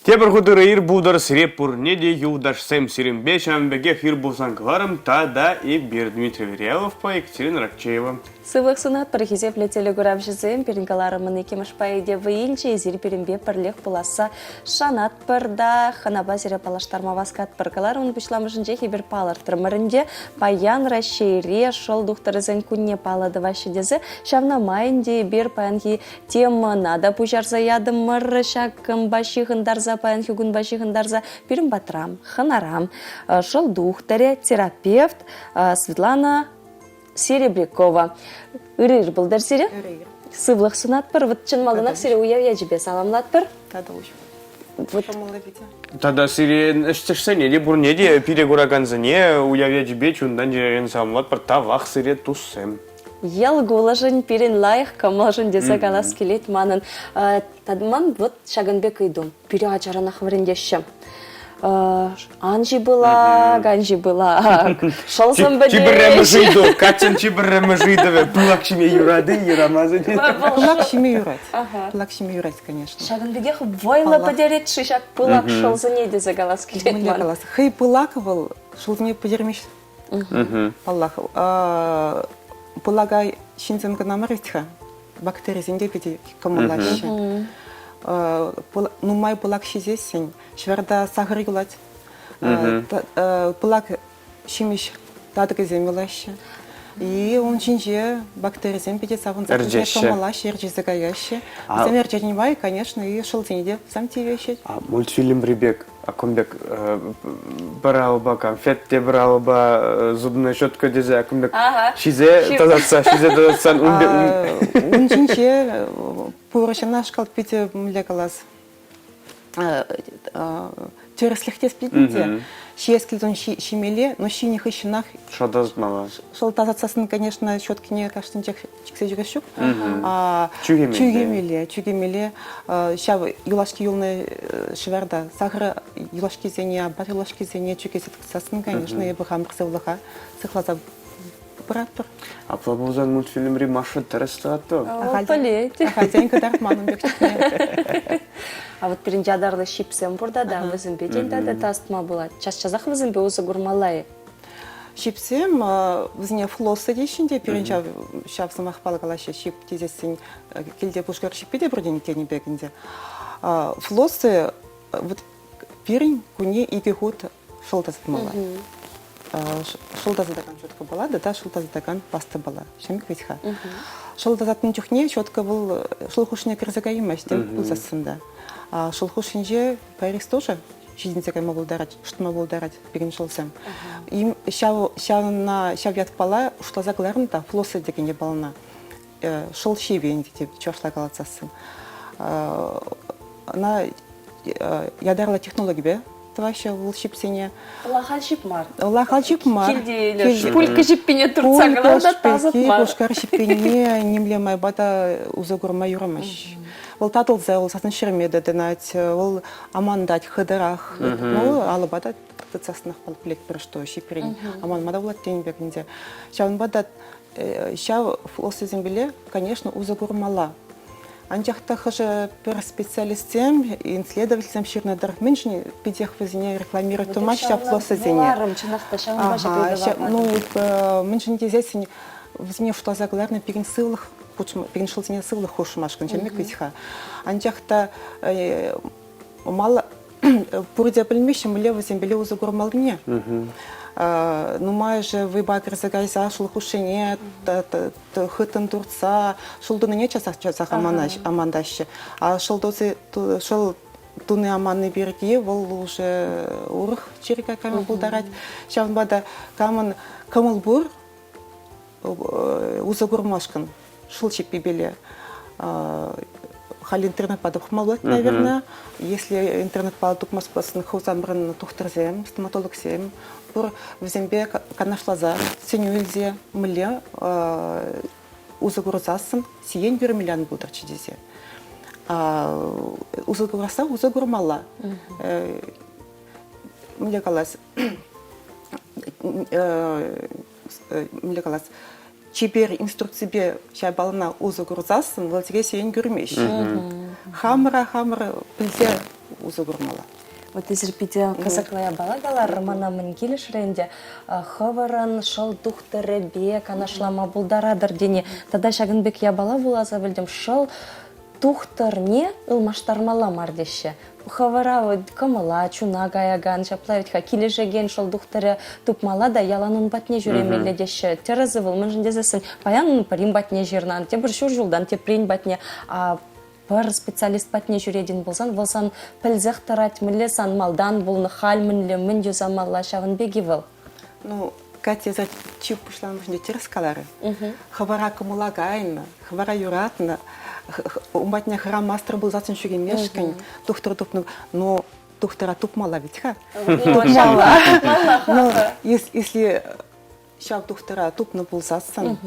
Тепӗр хут ырӑ ир пултӑр сире пурне те юлташсем сирӗнпе ҫавӑн пекех ир пулсан кӑларӑм тата эпир Дмитрий Веряловпа Екатерина Ракчеева. Сывлӑх сунатпӑр, хисеплӗ телекуравҫӑсем. Пирӗн кӑларӑмӑн иккӗмӗш пайӗ те вӑй илчӗ. Эсир пирӗнпе пӗрлех пуласса шанатпӑр та хӑнапа сире паллаштарма васкатпӑр. Кӑларӑмӑн пуҫламӑшӗнчех эпир палӑртрӑмӑр ӗнтӗ, паян Раҫҫейре шӑл тухтӑрӗсен кунне паллӑ тӑваҫҫӗ тесе. Ҫавна май ӗнтӗ эпир паянхи темӑна та пуҫарса ятӑмӑр. Ҫакӑнпа ҫыхӑнтарса, паянхи кунпа ҫыхӑнтарса пирӗн патра хӑнара шӑл тухтӑрӗ, терапевт Светлана Серебрякова. Ырӑ ир пултӑр сире. Ырӑ ир. Сывлӑх сунатпӑр. Вот чӑн малтанах сире уяв ячӗпе саламлатпӑр. Тата уҫ. Вот. Кӑмӑллӑ питӗ. Тата сире ӗҫтешсене те пурне те пире куракансене уяв ячӗпе чунтан чӗререн саламлатпӑр. Тавах сире, туссем. Йӑл кулӑшӑн пирӗн лайӑх кӑмӑлшӑн тесе калас килет манӑн. Ман вот ҫакӑн пек ыйту. Пире ачаранах вӗрентеҫҫӗ. Ан ҫи пылак, ан ҫи пылак. Шӑлсӑм пӗтӗҫ. Чи пӗрремӗш ыйту. Катьӑн чи пӗрремӗш ыйтӑвӗ. Пылак ҫиме юрать-и, юрамасть-и? Пылак ҫиме юрать. Пылак ҫиме юрать, конечно. Ҫакӑн пекех вӑйлӑ пӗтерет-ши ҫак пылак шӑлсене тесе калас килет Мӗнле калас? Хӑй пылак вӑл шӑлсене пӗтермест. Паллах, пылака ҫынсем кӑна мар вӗт-ха, бактерисем те питӗ кӑмӑллаҫҫӗ. Нумай пылак ҫисессӗн ҫӑварта сахӑр юлать. Пылак ҫимӗҫ татӑкӗсем юлаҫҫӗ. И ун ҫинче бактерисем питӗ савӑнса кӑмӑллаҫҫӗ, ӗрчесе каяҫҫӗ. Вӗсем ӗрченӗ май, конечно, и шӑлсене те сам тивеҫҫӗ. Мультфильмри пек Акӑм пек пӗр алӑпа конфет те пӗр алӑпа зубная щетка тесе акӑм пек ҫисе тасатса, ҫисе тасатсан ун пек... Ун ҫинче пур ҫавнашкал питӗ мӗнле калас тӗрӗслӗх тес питӗ те. Ҫиес килсен ҫимелле, но ҫинӗ хыҫҫӑнах Шӑл тасатмалла. Шӑл тасатсассӑн, конечно, щеткине кашнинчех чиксе ҫӳрес ҫук. Чӳхемелле. Чӳхемелле, чӳхемелле. Ҫав юлашки юлнӑ ҫӑварта сахӑр юлашкисене, апат юлашкисене чӳхесе тӑксассӑн, конечно, эпӗ хамӑр сывлӑха сыхласа пыратпӑр. Апла пулсан мультфильмри Маша тӗрӗс тӑвать Вӑл пӗлет. Ахальтен кӑтартман ун пек чухне. А вот пирӗн ятарлӑ ҫипсем пур тата, вӗсемпе те тата тасатма пулать. Час-часах вӗсемпе усӑ курмалла-и? Ҫипсем, вӗсене флосса теҫҫӗ те, пирӗн ҫав, ҫав сӑмахпа калаҫҫӗ, ҫип тесессӗн килте пушкӑр ҫиппи те пӗртен тенӗ пек ӗнтӗ. Флоссы вот пирӗн кунне икӗ хут шӑл тасатмалла. Шӑл тасатакан щетка пала тата шӑл тасатакан паста пала. Ҫемӗк вӗт-ха. Шӑл тасатнӑ чухне щетка вӑл шӑл хушшине кӗрсе каймасть, тем пулсассӑн та. Шӑл хушшинче пайрис тоже. ҫитӗнсе кайма пултарать, шӑтма пултарать пирӗн шӑлсем. Ҫав, ҫавна, ҫав ятпала шутласа кӑларнӑ та флосса текен япалана. Шӑл ҫипӗ ӗнтӗ те чӑвашла каласассӑн. Ӑна ятарлӑ технологипе тӑваҫҫӗ вӑл ҫипсене. Лахаль ҫип мар. Лахаль ҫип мар. Килте пулькӑ ҫиппине туртса кӑларса тасатма. Пушкар ҫиппине нимле майпа та усӑ курма юрамасть. Вӑл татӑлса, вӑл сасна ҫӗрме тытӑнать, вӑл амантать хытӑрах. Ну, алӑпа та тытсассӑнах пӗлетпӗр, что ҫипрен аманма та пулать тенӗ пек ӗнтӗ. Ҫавӑнпа та ҫав флоссисемпеле, конечно, усӑ курмалла. Анчах та хӑшӗ-пӗр специалистсем, исследовательсем ҫырнӑ тӑрӑх мӗншӗн питех вӗсене рекламировать тумаҫҫӗ ҫав флоссисене? Вуларӑм, чӑнах та, ҫавӑнпа ҫак ыйтӑва Ну, мӗншӗн тесессӗн вӗсене шутласа кӑларнӑ пирӗн сывлӑх пирӗн шӑлсене сывлӑх хушмашкӑн ҫемек вӗт-ха. Анчах та мал пурте пӗлмеҫҫӗ, мӗнле вӗсемпеле усӑ курмаллине. Нумайӑшӗ вӑйпа кӗрсе кайса шӑл хушшине хыттӑн туртса шӑл тунине часах-часах амантаҫҫӗ. А шӑл шӑл туни аманни пирки вӑл уже урӑх чир кайма пултарать. Ҫавӑнпа та камӑн кӑмӑл пур усӑ курмашкӑн шӑл ҫиппипеле халь интернетпа тухма пулать, наверное. Если интернетпа тупмас пулсан, хӑвсамрӑн тухтӑрсем, стоматологсем пур, вӗсемпе канашласа, сӗнӳ илсе мӗнле усӑ курсассӑн сиен кӳрмелле ан пултӑрччӗ тесе. Усӑ курасса усӑ курмалла. Мӗнле калас, мӗнле калас, чипер инструкципе ҫапалана усӑ курсассӑн вӑл сире сиен кӳрмест. Хамӑра хамӑр пӗлсе усӑ курмалла. Вот эсир питӗ кӑсӑклӑ япала каларӑр, мана мӗн килӗшрӗ ӗнтӗ. Хӑвӑрӑн шӑл тухтӑрӗпе канашлама пултаратӑр тени. Тата ҫакӑн пек япала вуласа пӗлтӗм. Шӑл тухтӑрне ылмаштармалла мар теҫҫӗ. Хӑвӑра кӑмӑла, чуна каякан, ҫапла вӗт-ха, килӗшекен шӑл тухтӑрӗ тупмалла та ялан ун патне ҫӳремелле теҫҫӗ. Тӗрӗсӗ вӑл, мӗншӗн тесессӗн паян пӗрин патне ҫырнан, тепӗр ҫур ҫултан теприн патне. А пӗр специалист патне ҫӳретӗн пулсан, вӑл сан пӗлсех тӑрать, мӗнле сан малтан пулнӑ, халь мӗнле, мӗн юсамалла, ҫавӑн пек-и вӑл? Ну, Катя за чи пуҫламӑшӗнче тӗрӗс каларӗ. Хӑвара кӑмӑла кайнӑ, хӑвара юратнӑ, ун патне хӑрамастӑр пулсассӑн ҫӳремешкӗн тухтӑр тупнӑ. Но тухтӑра тупмалла ведь-ха. Тупмалла. Но если ҫав тухтӑра тупнӑ пулсассӑн,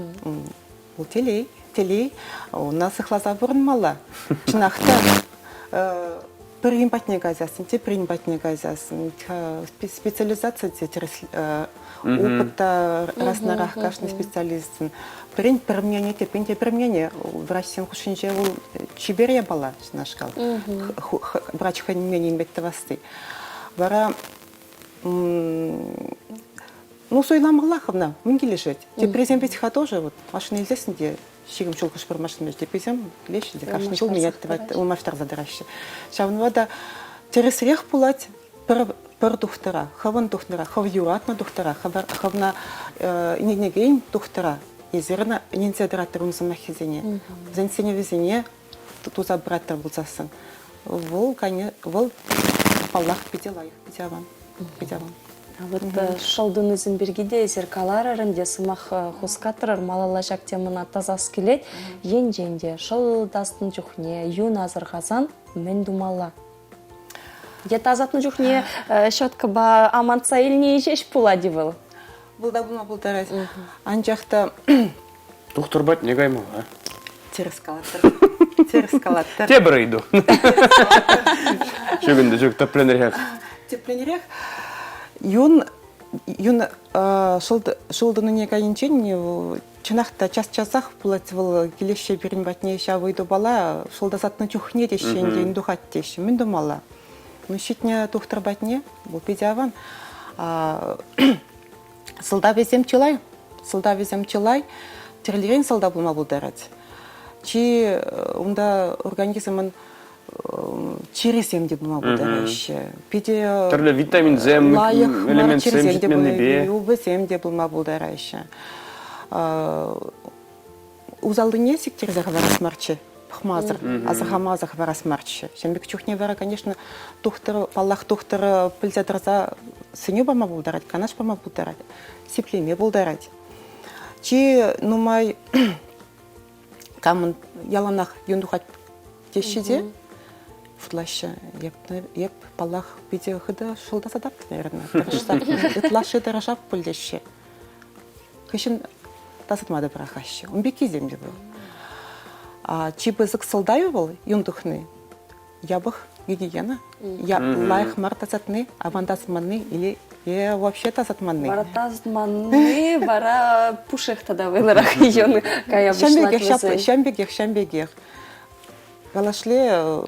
вӑл телей, телей, ӑна сыхласа пурӑнмалла. Чӑнах та, пӗрин патне кайсассӑн, теприн патне кайсассӑн, специализаци те тӗрӗс опыт та раснарах кашни специалистӑн. Пӗрин пӗр мнение, теприн тепӗр мнение. Врачсем хушшинче вӑл чипер япала ҫунашкал. Врач хӑйӗн мненийӗн пек тӑвасси. Вара ну, суйламалла хӑвна, мӗн килӗшет. Теприсем ведь-ха тоже вот машина илсессӗн те 20 ҫул хӑш-пӗр машина теприсем килеҫҫӗ те кашни ҫул менять ылмаштарса тӑраҫҫӗ. Ҫавӑнпа та тӗрӗсрех пулать пӗр, пӗр тухтӑра, хӑвӑн тухтӑра, хӑв юратнӑ тухтӑра, хӑвна ӗненекен тухтӑра эсир ӑна ӗненсе тӑраттӑр ун сӑмаххисене, вӗсен сӗнӗвӗсене туса пыраттӑр пулсассӑн. Вӑл, вӑл паллах, питӗ лайӑх, питӗ аван, питӗ аван. Вот шӑл тунисем пирки те эсир каларӑр ӗнтӗ, сӑмах хускатрӑр, малалла ҫак темӑна тӑсас килет. Енчен те шӑл таснӑ чухне юн асӑрхасан мӗн тумалла? Е тасатнӑ чухне щеткӑпа амантса илни ҫеҫ пулать-и вӑл? Вӑл та пулма пултарать. Анчах та Тухтӑр патне каймалла. Тӗрӗс калаттӑр. Тӗрӗс калаттӑр. Тепӗр ыйту. Ҫук ӗнтӗ, ҫук, тӗплӗнрех. Тӗплӗнрех. Юн юн шӑл тӑнине кайнинчен чӑнах та час-часах пулать вӑл килеҫҫӗ пирӗн патне ҫав ыйтупала шӑл тасатнӑ чухне теҫҫӗ ӗнтӗ юн тухать теҫҫӗ. Мӗн тумалла? Ну, ҫитнӗ тухтӑр патне, вӑл питӗ аван. Сӑлтавӗсем чылай. Сӑлтавӗсем чылай. Тӗрлӗрен сӑлтав пулма пултарать. Чи унта организмӑн чирӗсем те пулма пултараҫҫӗ. Питӗ тӗрлӗ витаминсем, лайӑх элементсем ҫитменнипе. Вӗсем те пулма пултараҫҫӗ. Усаллине сиктерсе хӑварас марччӗ. пӑхмасӑр, асӑрхамасӑр хӑварас марччӗ. Ҫавӑн пек чухне вара, конечно, тухтӑр, паллах, тухтӑр пӗлсе тӑрса сӗнӳ пама пултарать, канаш пама пултарать, сиплеме пултарать. Чи нумай камӑн яланах юн тухать теҫҫӗ те шутлаҫҫӗ. Эп, паллах, питӗ хытӑ шӑлтасатап, наверное, тӑрӑшса. Ытлашши тӑрӑшап пуль теҫҫӗ. Хыҫҫӑн тасатма та пӑрахаҫҫӗ. Ун пеккисем те пур. Чи пысӑк сӑлтавӗ вӑл юн тухни. Япӑх гигиена, лайӑх мар тасатни, аван тасатманни или е вообще тасатманни. Вара тасатманни вара пушшех тата вӑйлӑрах юн кая пуҫлать вӗсен. Ҫам пекех, ҫам пекех. Калашле,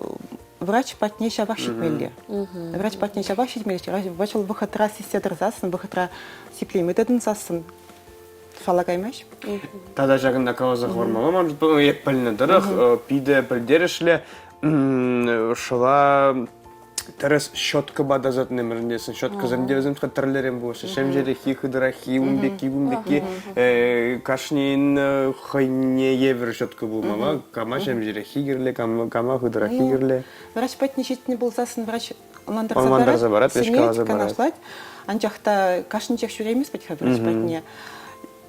врач патне ҫавах ҫитмелле. Врач патне ҫавах ҫитмелле. Врач вӑл вӑхӑтра сиссе тӑрсассӑн, вӑхӑтра сиплеме тытӑнсассӑн шала каймасть. Тата ҫакӑнта каласа хӑвармалла ман шутпа, эп пӗлнӗ тӑрӑх, питӗ пӗлтерӗшлӗ шӑла тӗрӗс щеткӑпа тасатни мӗншӗн щеткӑсем те вӗсем тӗрлӗрен пулаҫҫӗ. Ҫемҫереххи, хытӑраххи, ун пекки, кун пекки. Кашнин хӑйне евӗр щетка пулмалла. Кама ҫемҫереххи кирлӗ, кама хытӑраххи кирлӗ. Врач патне ҫитнӗ пулсассӑн врач ӑнлантарса парать, сӗнет, канашлать. Анчах та кашнинчех ҫӳреймест вӗт-ха врач патне.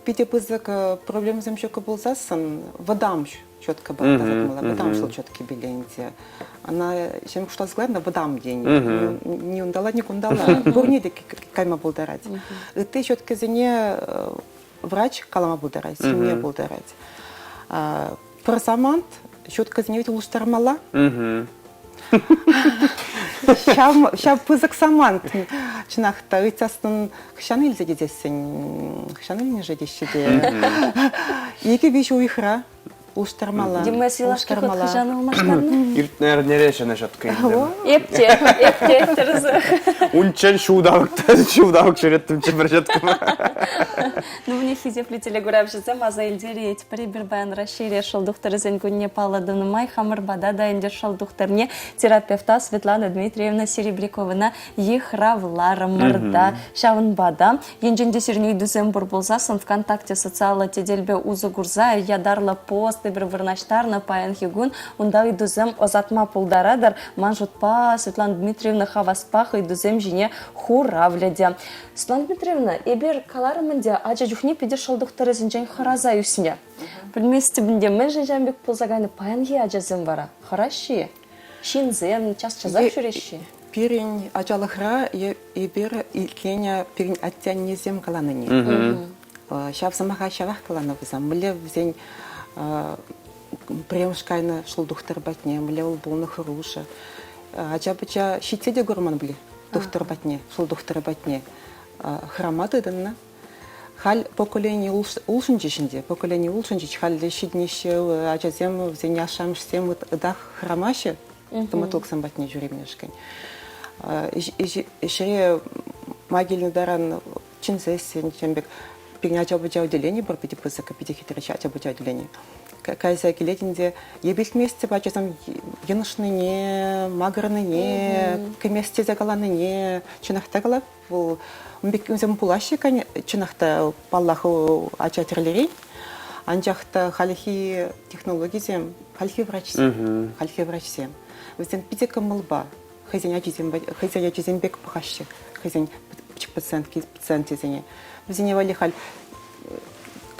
Питӗ пысӑк проблемӑсем ҫуккӑ пулсассӑн вӑтам четкӑпа тасатмалла, вӑтам шӑл четки ӗнтӗ. Ӑна ҫемӗк шутласа кӑларнӑ вӑтам тенӗ. Ни унталла, ни кунталла. Пурне те кайма пултарать. Ытти щеткӑсене врач калама пултарать, сӗнме пултарать. Пӗр самант щеткӑсене ведь улӑштармалла. Ҫав, ҫав пысӑк самант. Чӑнах та, ыйтсассӑн хӑҫан илсе тесессӗн, хӑҫан илнӗ-ши теҫҫӗ те. Икӗ-виҫ уйӑхра улӑштармалла. Димес юлашки хут хӑҫан ылмаштарнӑ? Иртнӗ эрнере ҫӗнӗ щетка илтӗм. Эп те, эп те тӗрӗсех. Унччен ҫулталӑк та ҫулталӑк ҫӳреттӗмччӗ пӗр щеткӑпа. Ну, мне хисеплӗ телекуравҫӑсем аса илтерет. Эпир паян Раҫҫейре шӑл тухтӑрӗсен кунне паллӑ тунӑ май хамӑр пата та ӗнтӗ шӑл тухтӑрне терапевта Светлана Дмитриевна Серебряковӑна йыхравларӑмӑр та. Ҫавӑнпа та енчен те сирӗн ыйтусем пур пулсассӑн ВКонтакте социаллӑ тетелпе усӑ курса ятарлӑ пост эпир вырнаҫтарнӑ паянхи кун унта ыйтусем ӑсатма пултаратӑр. Ман шутпа, Светлана Дмитриевна хаваспах ыйтусем ҫине хуравлӗ те. Светлана Дмитриевна, эпир каларӑм ӗнтӗ, ача чухне питӗ шӑл тухтӑрӗсенчен хӑраса ӳснӗ. Пӗлместӗп ӗнтӗ, мӗншӗн ҫавӑн пек пулса кайнӑ паянхи ачасем вара? Хӑраҫҫӗ-и? Ҫынсем час-часах ҫӳреҫҫӗ. Пирӗн ачалӑхра эпир итленӗ пирӗн атте-аннесем каланине. Ҫав сӑмаха ҫавах каланӑ вӗсем. Мӗнле вӗсен пӗрремӗш кайнӑ шӑл тухтӑр патне, мӗнле вӑл пулнӑ хӑрушӑ. Ача-пӑча ҫитсе те курман пуль тухтӑр патне, шӑл тухтӑрӗ патне. Хӑрама тытӑннӑ. Халь поколени улшӑнчӗҫ ӗнтӗ, поколени улшӑнчӗҫ. Халь ҫитӗнеҫҫӗ ачасем, вӗсен ашшӗ-амӑшӗсем ытах хӑрамаҫҫӗ стоматологсем патне ҫӳремешкӗн. Ӗҫре май килнӗ таран чӗнсессӗн тем пек пирӗн ача-пӑча отделени пур питӗ пысӑк, питӗ хитре ача-пӑча отделени. Кайса килет ӗнтӗ, эп илтместӗп ачасем йӑнӑшнине, макӑрнине, кӗмест тесе каланине. Чӑнах та калап, вӑл ун пеккисем пулаҫҫӗ, чӑнах та, паллах, ача тӗрлӗрен. Анчах та хальхи технологисем, хальхи врачсем, хальхи врачсем, вӗсем питӗ кӑмӑлпа хӑйсен ачисем, хӑйсен ачисем пек пӑхаҫҫӗ, хӑйсен пӗчӗк пациентки, пациенчӗсене. Вӗсене валли халь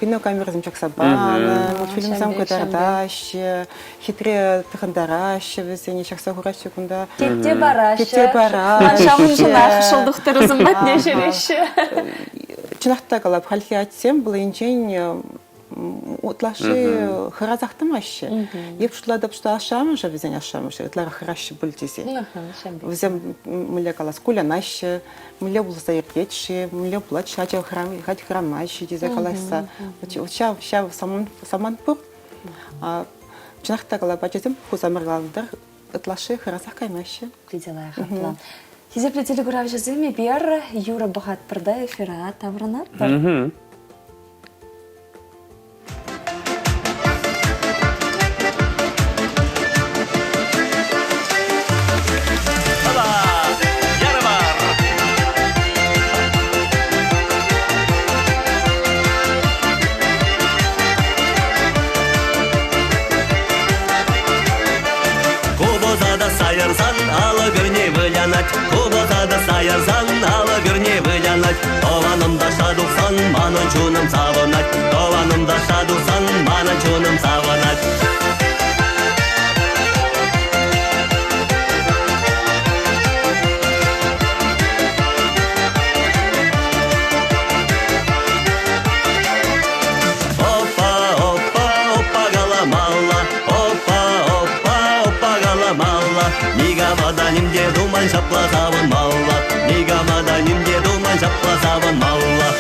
кинокамерӑсем ҫакса панӑ, мультфильмсем кӑтартаҫҫӗ, хитре тӑхӑнтараҫҫӗ вӗсене, ҫакса хураҫҫӗ кунта. Тетте параҫҫӗ. Тетте параҫҫӗ. Ҫавӑншӑнах шӑл тухтӑрӗсем патне ҫӳреҫҫӗ. Чӑнах та калап, хальхи атьсем вӑл енчен ытлашши хӑрасах тӑмаҫҫӗ. Эп шутлатӑп, что ашшӗ-амӑшӗ вӗсен ашшӗ-амӑшӗ ытларах хӑраҫҫӗ пуль тесе. Вӗсем мӗнле калас, кулянаҫҫӗ, мӗнле пулса иртет-ши, мӗнле пулать-ши, ача хӑрать хӑрамасть-ши тесе калаҫса. Ҫав, ҫав самант пур. Чӑнах та калап, ачасем хусамӑр каланӑ ытлашши хӑрасах каймаҫҫӗ. Питӗ лайӑх апла. Хисеплӗ телекуравҫӑсем, эпир юрӑ пӑхатпӑр та эфира таврӑнатпӑр. Купӑса тӑсса ярсан алӑ пӳрне вылянать. Тӑванӑм ташша тухсан манӑн чунӑм савӑнать. Тӑванӑм ташша тухсан манӑн чунӑм савӑнать. Опа, опа, опа каламалла, опа, опа, опа каламалла. Никама та ним те туман ҫапла савӑнмалла, никама та ним те туман ҫапла савӑнмалла.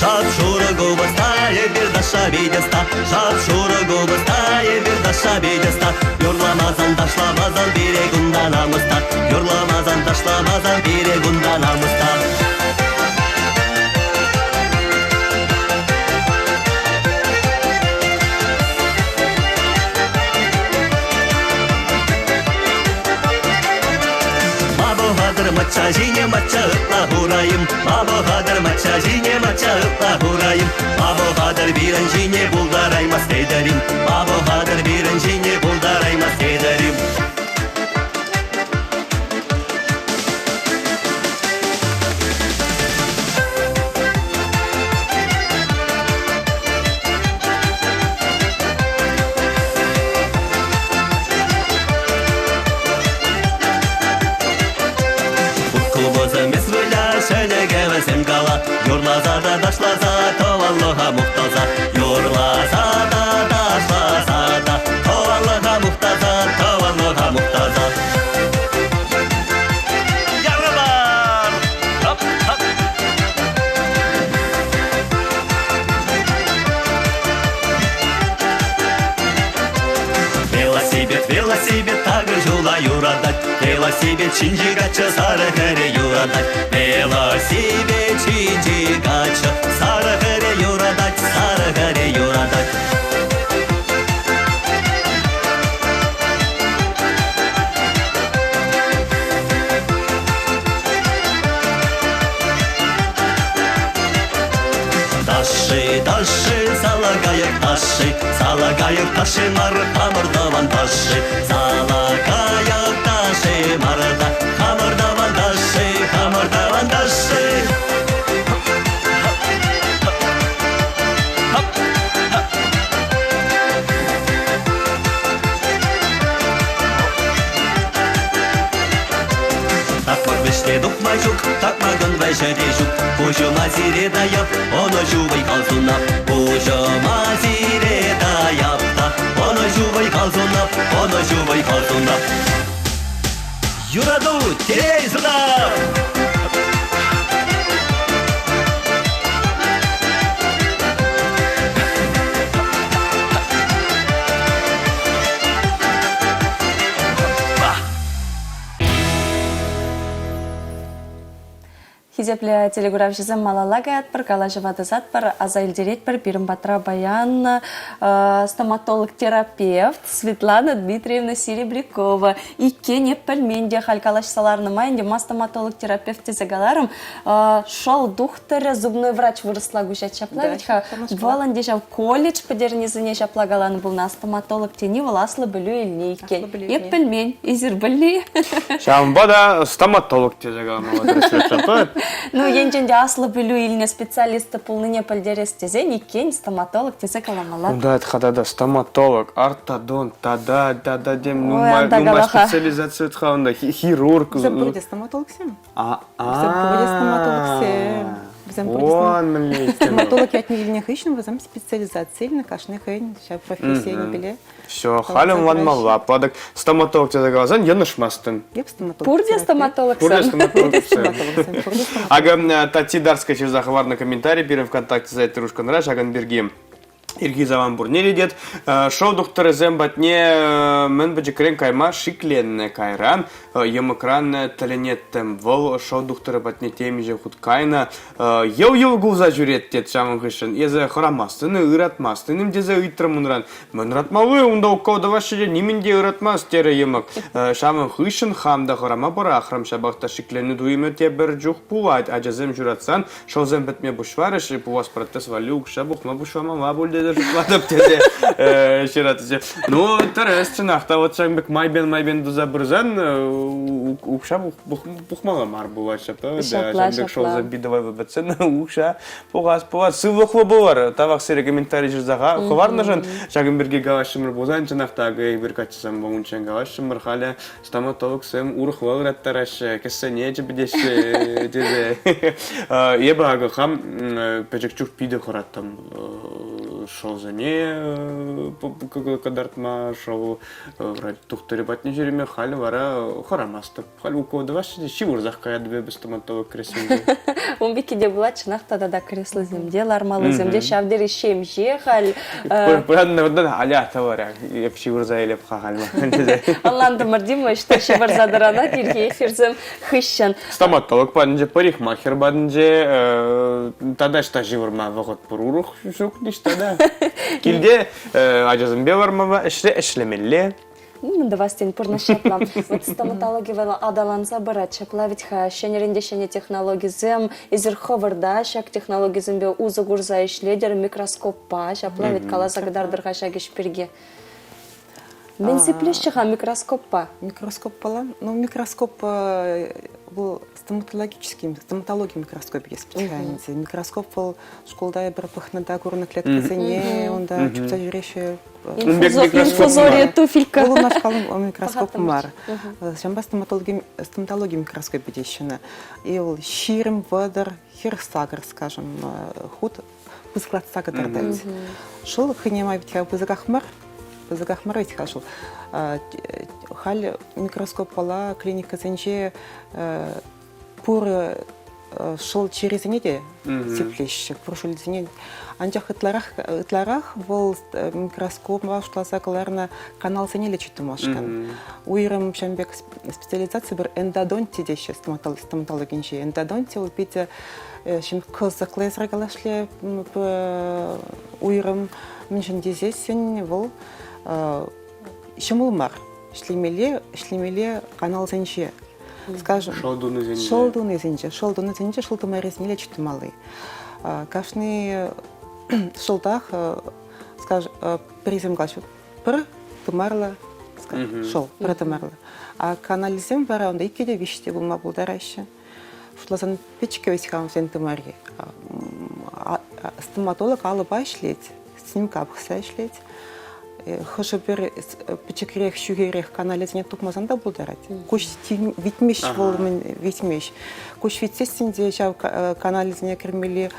Шап-шурӑ купӑста эпир ташша питӗста, Шап-шурӑ купӑста эпир ташша питӗста. Юрламасан, ташламасан пире кунта намӑс та, Юрламасан, ташламасан пире кунта намӑс та. Ма пӑхатӑр мачча ҫине мачча ытла хурайӑм, Ма пӑхатӑр мачча ҫине мачча ытла хурайӑм, Ма пӑхатӑр пирӗн ҫине пултараймасть тетӗр-им, Ма пӑхатӑр пирӗн ҫине пултараймасть тетӗр-им. Купӑсӑмес выля, ҫӗнӗ кӗвӗсем кала, Юрласа та ташласа, тӑванлӑха мухтаса, Юрласа та ташласа та, тӑванлӑха мухтаса, тӑванлӑха мухтаса. Ярӑлар! Хоп, хоп! Велосипед, велосипед такӑр ҫула юратать. Велосипед ҫинчи каччӑ сарӑ хӗре юратать. Велосипед ҫинчи каччӑ сарӑ хӗре юратать, сарӑ хӗре юратать. Ташши, ташши, салакайӑк ташши, салакайӑк ташши мар, хамӑр тӑван ташши. Салакайӑк ташши мар та, хамӑр тӑван ташши, хамӑр тӑван ташши. Такмак вӗҫне тухма ҫук, такмакӑн вӗҫӗ те ҫук. Пуҫӑма сире таяп, ӑнӑҫу вӑй-хал сунап. Пуҫӑма сире таяп та, ӑнӑҫу вӑй-хал сунап, ӑнӑҫу вӑй-хал сунап. Юрату, телей сунап! Хисеплӗ телекуравҫӑсем малалла каятпӑр, калаҫӑва тӑсатпӑр, аса илтеретпӗр. Пирӗн патра паян стоматолог-терапевт Светлана Дмитриевна Серебрякова. Иккен эп пӗлмен те халь калаҫса ларнӑ май ӗнтӗ ма стоматолог-терапевт тесе каларӑм. Шӑл тухтӑрӗ, зубной врач вырӑсла куҫать ҫапла вӗт-ха. Вӑл ӗнтӗ ҫав колледж пӗтернисене ҫапла каланӑ пулнӑ. Стоматолог тени вӑл аслӑ пӗлӳ илни иккен. Эп пӗлмен, эсир пӗлни. Ҫавӑнпа та стоматолог тесе каламалла тӗрӗслет. Ну, енчен те аслӑ пӗлӳ илнӗ специалист пулнине пӗлтерес тесен иккен стоматолог тесе каламалла. Унта тата та стоматолог, ортодонт, тата тата тем нумай нумай специализаци ха унта хирург. Вӗсем пурте стоматологсем. Вӗсем пурте стоматологсем. Вӗсем пурте стоматолог ятне илнӗ хыҫҫӑн вӗсем специализаци илнӗ кашни хӑйӗн ҫав профессине пӗле. Все, халь ӑнланмалла. Апла стоматолог тесе каласан йӑнӑшмастӑн. Эп стоматолог. Пурте стоматологсем. Пурте стоматологсем. Ага, Тати Дарская ҫырса хӑварнӑ комментарий пирӗн ВКонтакте сайтри ушкӑнра ҫакӑн пирки. Ирхи саман пурне ретет. Шоу тухтӑрӗсем патне мӗн пӗчӗкрен кайма шикленнӗ. Кайран йӑмӑкран тӗлӗнеттӗм. Вӑл шоу тухтӑрӗ патне темиҫе хут кайнӑ. Йӑл-йӑл кулса ҫӳрет тет ҫавӑн хыҫҫӑн. Эсӗ хӑрамастӑн-и, ыратмастӑн-им тесе ыйтрӑм унран. Мӗн ыратмалли, унта укол тӑваҫҫӗ те нимӗн те ыратмасть, терӗ йӑмӑк. Ҫавӑн хыҫҫӑн хам та хӑрама пӑрахрӑм. Ҫапах та шикленнӗ туйӑмӗ тепӗр чух пулать. Ачасем ҫуратсан Шӑлсем пӗтме пуҫларӗҫ, пулас протез валли укҫа пухма пуҫламалла пуль тесе шутлатӑп тесе ҫыратчӗ. Ну, тӗрӗс, чӑнах та, вот ҫакӑн пек майпен-майпен туса пырсан укҫа пухмалла мар пулать ҫапла. Ҫапла, Ҫакӑн пек шӑлсем питӗ вӑйлӑ пӗтсен укҫа пухас пулать. Сывлӑхлӑ пулӑр. Тавах сире комментари ҫырса хӑварнӑшӑн. Ҫакӑн пирки калаҫрӑмӑр пулсан, чӑнах та, эпир каччӑсемпе унччен калаҫрӑмӑр, халӗ Стоматологсем урӑхла ыраттараҫҫӗ, кӗсене чӗпӗтеҫҫӗ тесе. Эпӗ акӑ хам пӗчӗк чух питӗ хӑраттӑм. Шӑлсене кӑтартма, шӑл врач тухтӑрӗ патне ҫӳреме халӗ вара хӑрамастӑп. Халь укол тӑваҫҫӗ те ҫывӑрсах каятӑп эпӗ стоматолог креслинче. Ун пекки те пулать, чӑнах та тата креслосем те, лармаллисем те ҫав тери ҫемҫе халь. Пыран аля тӑвӑря, эп ҫывӑрса илеп-ха халь. Ӑнлантӑмӑр, Дима, ӑҫта ҫывӑрса тӑранать ирхи эфирсем хыҫҫӑн. Стоматолог патӗнче, парикмахер патӗнче тата ӑҫта ҫывӑрма вӑхӑт пур урӑх ҫук ниҫта та. Килте ачасемпе лармалла, ӗҫре ӗҫлемелле. Мӗн тӑвас тен, пурнӑҫ ҫапла. Вот стоматологи вӑл аталанса пырать. Ҫапла вӗт-ха ҫӗнӗрен те ҫӗнӗ технологисем. Эсир хӑвӑр та ҫак технологисемпе усӑ курса ӗҫлетӗр микроскоппа. Ҫапла вӗт каласа кӑтартӑр-ха ҫак ӗҫ пирки. Мӗн сиплеҫҫӗ-ха микроскоппа? Микроскоппала? Ну, микроскоп вӑл стоматологический, стоматологи микроскопӗ специальности. Микроскоп вӑл шкулта эпир пӑхнӑ та курнӑ клеткӑсене, унта чупса ҫӳреҫҫӗ Инфузория туфелька. Вӑл унашкал микроскоп мар. Ҫавӑнпа стоматологи, стоматологи микроскопӗ теҫҫӗ. И вӑл 20, 30, 48, скажем, хут пысӑклатса кӑтартать. Шӑл хӑйне май вӗт-ха пысӑках мар, пысӑках мар вӗт-ха шӑл. Халь микроскоппала клиникӑсенче пур шӑл чирӗсене те сиплеҫҫӗ, пур шӑлсене. Анчах ытларах, ытларах вӑл микроскоппа шутласа кӑларнӑ каналсене лечить тумашкӑн. Уйрӑм ҫавӑн пек специализаци пур эндодонти теҫҫӗ стоматологинче. Эндодонти вӑл питӗ ҫын кӑсӑклӑ эсир калашле уйрӑм мӗншӗн тесессӗн вӑл ҫӑмӑл мар. Ӗҫлемелле, ӗҫлемелле каналсенче скажем, шӑл тунисенче. Шӑл тунисенче, шӑл тунисенче шӑл тымарӗсене лечить тумалли. Кашни шӑлтах, скажем, пӗрисем калаҫҫӗ, пӗр тымарлӑ шӑл, пӗр тымарлӑ. А каналӗсем вара унта иккӗ те виҫ те пулма пултараҫҫӗ. Шутласан пӗчӗккӗ вӗт-ха вӗсен тымарри. Стоматолог алӑпа ӗҫлет, снимка пӑхса ӗҫлет. Хӑшӗ-пӗр пӗчӗкрех, ҫӳхерех каналӗсене тупмасан та пултарать. Куҫ витмест вӑл, витмест. Куҫ витсессӗн те ҫав каналӗсене кӗрмелли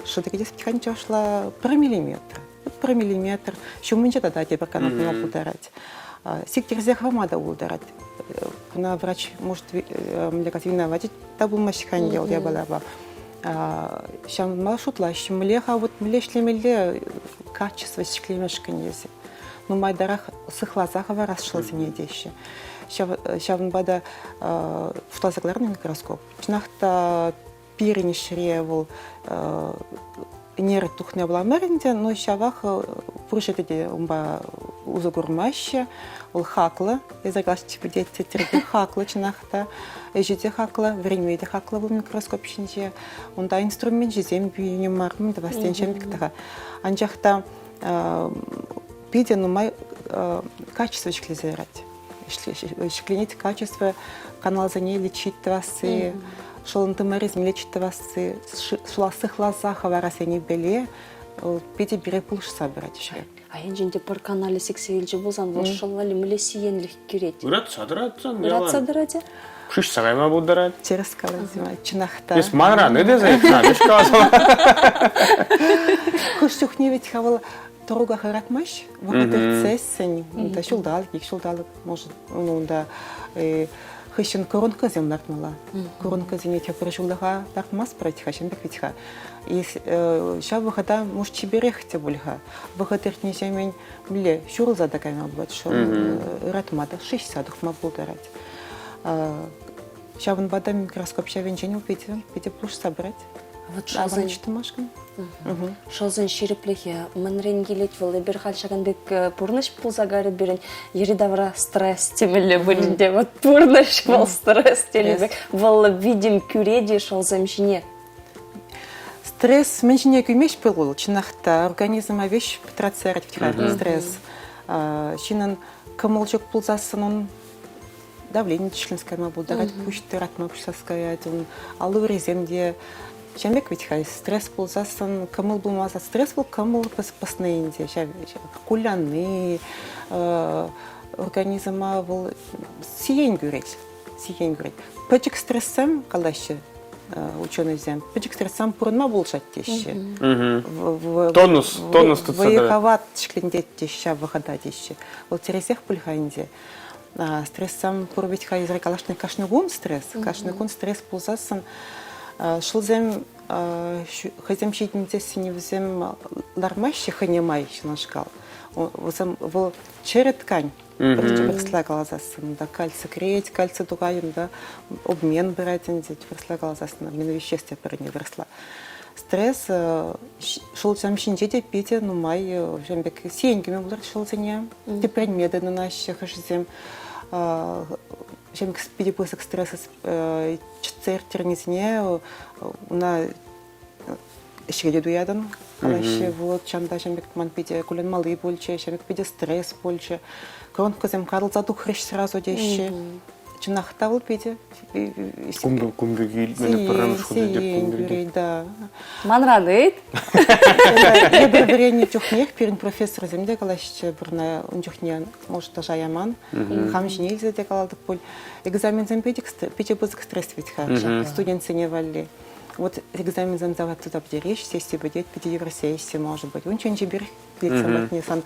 шӑтӑкӗ те специально чӑвашла пӗр миллиметр. Пӗр миллиметр ҫумӗнче тата тепӗр канал пулма пултарать. Сиктерсе хӑварма та пултарать. Кӑна врач может мӗнле калас, виноватить та пулмасть-ха ӗнтӗ вӑл япалапа. Ҫавӑнпа шутлаҫҫӗ, мӗнле-ха вот мӗнле ӗҫлемелле качество ҫӗклемешкӗн тесе. Нумайтарах сыхласа хӑварас шӑлсене теҫҫӗ. Ҫавӑнпа та шутласа кӑларнӑ микроскоп. Чӑнах та пирӗн ӗҫре вӑл ӗнер тухнӑ пулар мар ӗнтӗ, но ҫавах пур ҫӗрте те унпа усӑ курмаҫҫӗ. Вӑл хаклӑ, эсӗ калаҫ теттерте хаклӑ чӑнах та. Ӗҫӗ те хаклӑ, вӗренме те хаклӑ вӑл микроскоп ҫинче. Унта инструменчӗсем пӳнӗ мар, мӗн тӑвас тенчен пек тӑха. Анчах та питӗ нумай качество ҫӗклесе ярать. Ҫӗкленет качество каналсене лечить тӑвасси, шӑлӑн тымарӗсене лечить тӑвасси, шӑла сыхласа хӑварасенепеле питӗ пире пулӑшса пырать ӗҫре. А енчен те пӗр каналӗ сиксе илчӗ пулсан, вӑл шӑл валли мӗнле сиенлӗх кӳрет? Ыратса тӑратсан. Ыратса тӑрать-и? Шыҫса кайма пултарать. Тӗрӗс каласма, чӑнах та. Эс манран тесе ыйтсан, каласа. Хӑш чухне вӗт-ха вӑл тӑруках ыратмасть. Вӑхӑт иртсессӗн, унта ҫулталӑк, ик ҫулталӑк, может, ну, унта. Хыҫҫӑн коронкӑсем лартмалла. Коронкӑсене тепӗр ҫуллӑха лартмастпӑр вӗт-ха, ҫын пек вӗт-ха. Ҫав вӑхӑта муш чиперех те пуль-ха. Вӑхӑт иртнӗҫемӗн мӗнле ҫурӑлса та кайма пулать, шӑл ыратма та, шыҫса тухма пултарать. Ҫавӑнпа та микроскоп ҫавӗнчен вӑл питӗ, питӗ пулӑшса пырать. Вот шӑлсен тумашкӑн. Шӑлсен ҫирӗплӗхӗ мӗнрен килет вӑл? Эпир халь ҫакӑн пек пурнӑҫ пулса кайрӗ пирӗн. Йӗри-тавра стресс темелле пулин те, вот пурнӑҫ вӑл стресс тенӗ пек. Вӑл витӗм кӳрет-и шӑлсем ҫине? Стресс мӗн ҫине кӳмест пыл, чӑнах та организма веҫ пӑтратса ярать вӗт-ха стресс. Ҫыннӑн кӑмӑл ҫук пулсассӑн ун давлени тӗшленсе кайма пултарать, пуҫ тӑратма пуҫласа каять, ун алли-урисем те ҫавӑн пек вӗт-ха. Стресс пулсассӑн кӑмӑл пулмасан стресс вӑл кӑмӑл пӑсни ӗнтӗ, ҫав кулянни организма вӑл сиен кӳрет, сиен кӳрет. Пӗчӗк стрессем калаҫҫӗ ученӑйсем, пӗчӗк стрессем пурӑнма пулӑшать теҫҫӗ. Тонус, тонус тытса тӑрать. Вӑй-хӑват ҫӗклентет теҫҫӗ ҫав вӑхӑта теҫҫӗ. Вӑл тӗрӗсех пуль-ха ӗнтӗ. Стрессем пур вӗт-ха эсир калаҫнӑ кашни кун стресс. Кашни кун стресс пулсассӑн шӑлсем хӑйсем ҫитӗнсессӗн вӗсем лармаҫҫӗ хӑйне май ҫунашкал. Вӗсем вӑл чӗрӗ ткань. Вырӑсла каласассӑн да кальци кӗрет, кальци тухать, унта обмен пырать ӗнтӗ, вырӑсла каласассӑн обмен веществ пӗрне вырӑсла. Стресс шӑлсем ҫинче те питӗ нумай ҫавӑн пек сиен кӳме пултарать шӑлсене. Тӗпренме тытӑнаҫҫӗ хӑшӗсем. Ҫавӑн пек питӗ пысӑк стресс чӑтса ирттернисене уна ӗҫре те туятӑн. Калаҫҫӗ, вот ҫанта ҫавӑн пек ман питӗ кулянмалли пулчӗ, ҫавӑн пек питӗ стресс пулчӗ. Коронкӑсем катӑлса тухрӗҫ сразу теҫҫӗ. Чӑнах та вӑл питӗ Кун пирки илтмене пӗрремӗш хут илтеп кун пирки. Да. Манран ыйт. Эпир вӗреннӗ чухнех пирӗн профессорсем те калаҫҫӗ пурна ун чухне, может, даже яман. Хам ҫине илсе те калатӑп пуль. Экзаменсем питӗ питӗ пысӑк стресс вӗт-ха студентсене валли. Вот экзаменсем давать туда пӗтереҫ, сесси пӗтет, питӗ йывӑр сесси, может быть. Унччен чиперех лекци патне сан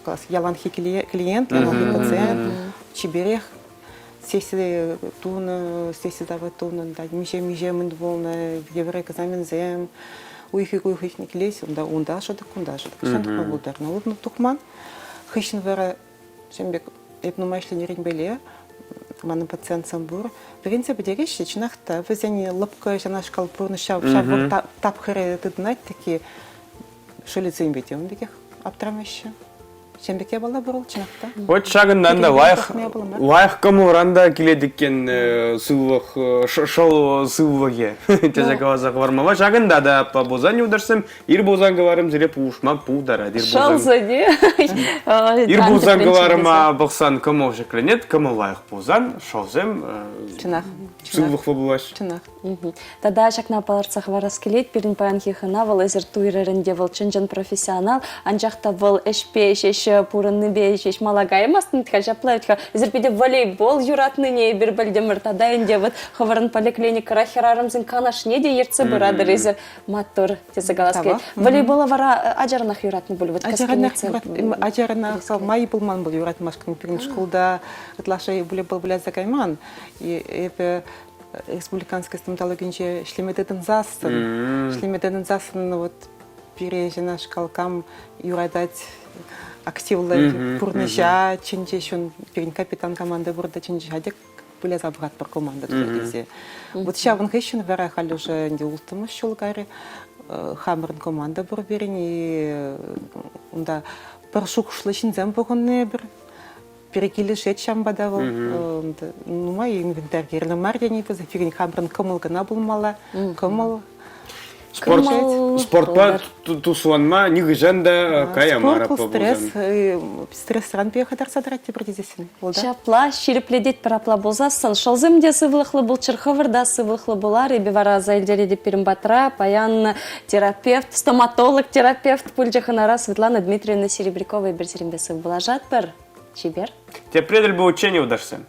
класс яланхи клиент, яланхи пациент, чиперех сесси тунӑ, сесси давать тунӑ, да, миҫе-миҫе мӗн пулнӑ, евӗр экзаменсем, уйӑхӗ-уйӑхӗ килес, унта унта шӑтӑк, кунта шӑтӑк. Ҫын тухма пултарнӑ. Улӑпнӑ тухман. Хыҫҫӑн вара ҫын пек эп нумай ӗҫленӗренпеле манӑн пациентсем пур. Вӗренсе пӗтереҫҫӗ, чӑнах та, вӗсен лӑпкӑ ҫанашкал пурнӑҫ ҫав ҫав тапхӑрӗ тытӑнать таки шӑлӗсемпе те ун пекех аптӑрамаҫҫӗ. Ҫын пек япала пур вӑл, чӑнах та. Вот ҫакӑнтан та лайӑх лайӑх кӑмӑлран та килет иккен сывлӑх шӑл сывлӑхӗ тесе каласа хӑвармалла. Ҫакӑнта та апла пулсан юлташсем ир пулсан кӑларӑм сире пулӑшма пултарать. Ир Шӑлсене. Ир пулсан кӑларӑма пӑхсан кӑмӑл ҫӗкленет, кӑмӑл лайӑх пулсан шӑлсем Чӑнах. сывлӑхлӑ пулаҫҫӗ. Чӑнах. Тата ҫакна палӑртса хӑварас килет, пирӗн паянхи хӑна вӑл эсир туйрӑр ӗнтӗ, вӑл чӑн-чӑн профессионал, анчах та вӑл ӗҫпе ҫеҫ пурӑннипе ҫеҫ мала каймастӑн-ха, ҫапла вӗт-ха. Эсир питӗ волейбол юратнине эпир пӗлтӗмӗр тата ӗнтӗ вот хӑвӑрӑн поликлиникӑра хӗрарӑмсен канашне те ертсе пыратӑр эсир. Маттур тесе калас килет. Волейбола вара ачаранах юратнӑ пуль. Вот ачаранах ачаранах май пулман пуль юратмашкӑн пирӗн шкулта ытлашши волейбол выляса кайман. Эпӗ республиканской стоматологинче ӗҫлеме тытӑнсассӑн, ӗҫлеме тытӑнсассӑн вот пире ҫынашкал кам юратать активлӑ пурнӑҫа чӗнче ҫун пирӗн капитан команда пур та чӗнче хатӗр выляса пӑхатпӑр команда тесе. Вот ҫавӑн хыҫҫӑн вара халь уже ӗнтӗ улттӑмӗш ҫул кайрӗ. Хамӑрӑн команда пур пирӗн и унта пӗр шухӑшлӑ ҫынсем пухӑннӑ эпир. Пире килӗшет ҫавӑнпа та вӑл. Нумай инвентарь кирлӗ мар тени пысӑк. Пирӗн хамӑрӑн кӑмӑл кӑна пулмалла. Кӑмӑл. Спорт, спортпа тусланма нихӑҫан та кая мар Спорт вӑл стресс, стрессран пире хӑтарса тӑрать тепӗр тесессӗн. Ҫапла ҫирӗплететпӗр апла пулсассӑн. Шӑлсем те сывлӑхлӑ пулччӑр, хӑвӑр та сывлӑхлӑ пулар. Эпӗ вара аса илтеретӗп пирӗн патра. Паян терапевт, стоматолог-терапевт пулчӗ хӑнара Светлана Дмитриевна Серебрякова. Эпир сирӗнпе сывпуллашатпӑр. Чипер. Тепре тӗл пуличчен, юлташсем.